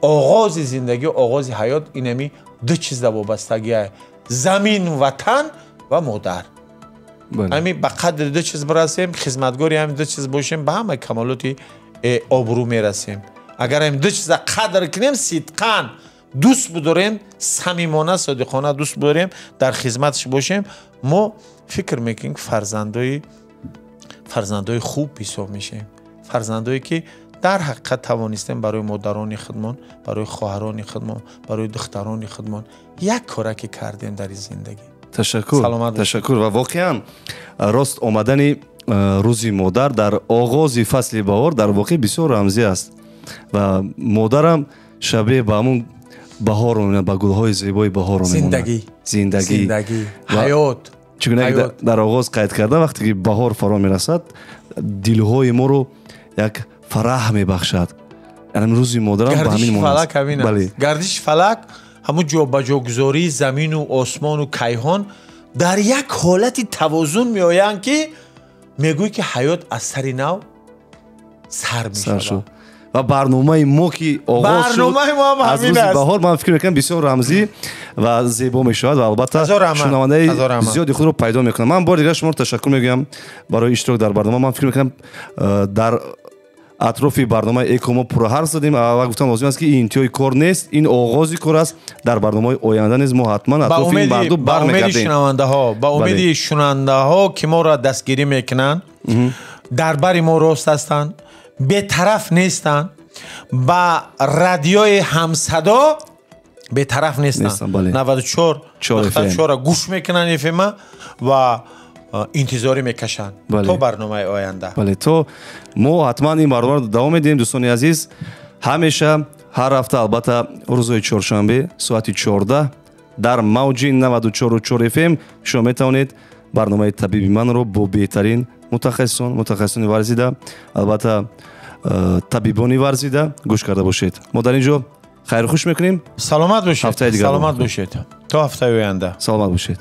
оғози зиндагӣ, оғози ҳаёт инами ду чизда вобастагия: замин, ватан ва модар. Ҳами ба қадри ду чиз бирасем, хизматгори ҳами ду чиз бошем, ба ҳамаи камолоти обрӯ мерасем. Агар ҳами ду чиза қадр кунем, сидқан дӯст бидорем, самимона, содиқона дӯст бидорем, дар хизматаш бошем, мо фикр мекунем, ки фарзандои хуб ҳисоб мешавем, фарзандое ки дар ҳақиқат тавонистем барои модарони худмон, барои хоҳарони худмон, барои духтарони худмон як кораке кардем дар ин зиндагӣ. Ташаккур, ташаккур. Ва воқеан рост омадани рӯзи модар дар оғози фасли баҳор дар воқеъ бисёр рамзӣ аст ва модарам шабеҳ ба ҳамун баҳорро мемонад, ба гулҳои зебои баҳорро мемонад. Зиндагӣ, зиндагӣ, ҳаёт. Чунки дар оғоз қайд кардам, вақте ки баҳор фаро мерасад, дилҳои моро як фараҳ мебахшад. Яъне рӯзи модарам ба ҳамин монанд. Гардиши фалак, ҳамун ҷобаҷогузории замину осмону кайҳон дар як ҳолати тавозун меоянд, ки мегӯй, ки ҳаёт аз сари нав сар мешавад. Ва барномаи мо ки оғоз шуд аз рӯзи баҳор, ман фикр мекунам, бисёр рамзӣ ва зебо мешавад ва албатта шунавандаи зиёди худро пайдо мекунад. Ман бори дигар шуморо ташаккур мегӯям барои иштирок дар барнома. Ман фикр мекунам, дар атрофи барномаи ЭКО мо пурра ҳарф задем ва гуфтам лозим аст, ки ин интиҳои кор нест, ин оғози кор аст. Дар барномаи оянда низ мо ҳатман атрофи ин мавзӯъ бармегардем. Шунавандаҳо, ба умеди шунавандаҳо, ки моро дастгирӣ мекунанд, дар бари мо рост ҳастанд, бетараф нестанд, ба радиои ҳамсадо бетараф нестанд, 94.4 гӯш мекунанд FM ва интизорӣ мекашанд то барномаи оянда. Бале, то мо ҳатман ин барномаро давом медиҳем, дӯстони азиз. Ҳамеша ҳар ҳафта, албатта рӯзҳои чоршанбе соати 14 дар мавҷи 94.4 FM шумо метавонед барномаи табиби манро бо беҳтарин мутахассисон, мутахассисони варзида, албатта табибони варзида гӯш карда бошед. Мо дар ин ҷо хайру хуш мекунем. Саломат бошед, саломат бошед, то ҳафтаи оянда. Саломат бошед.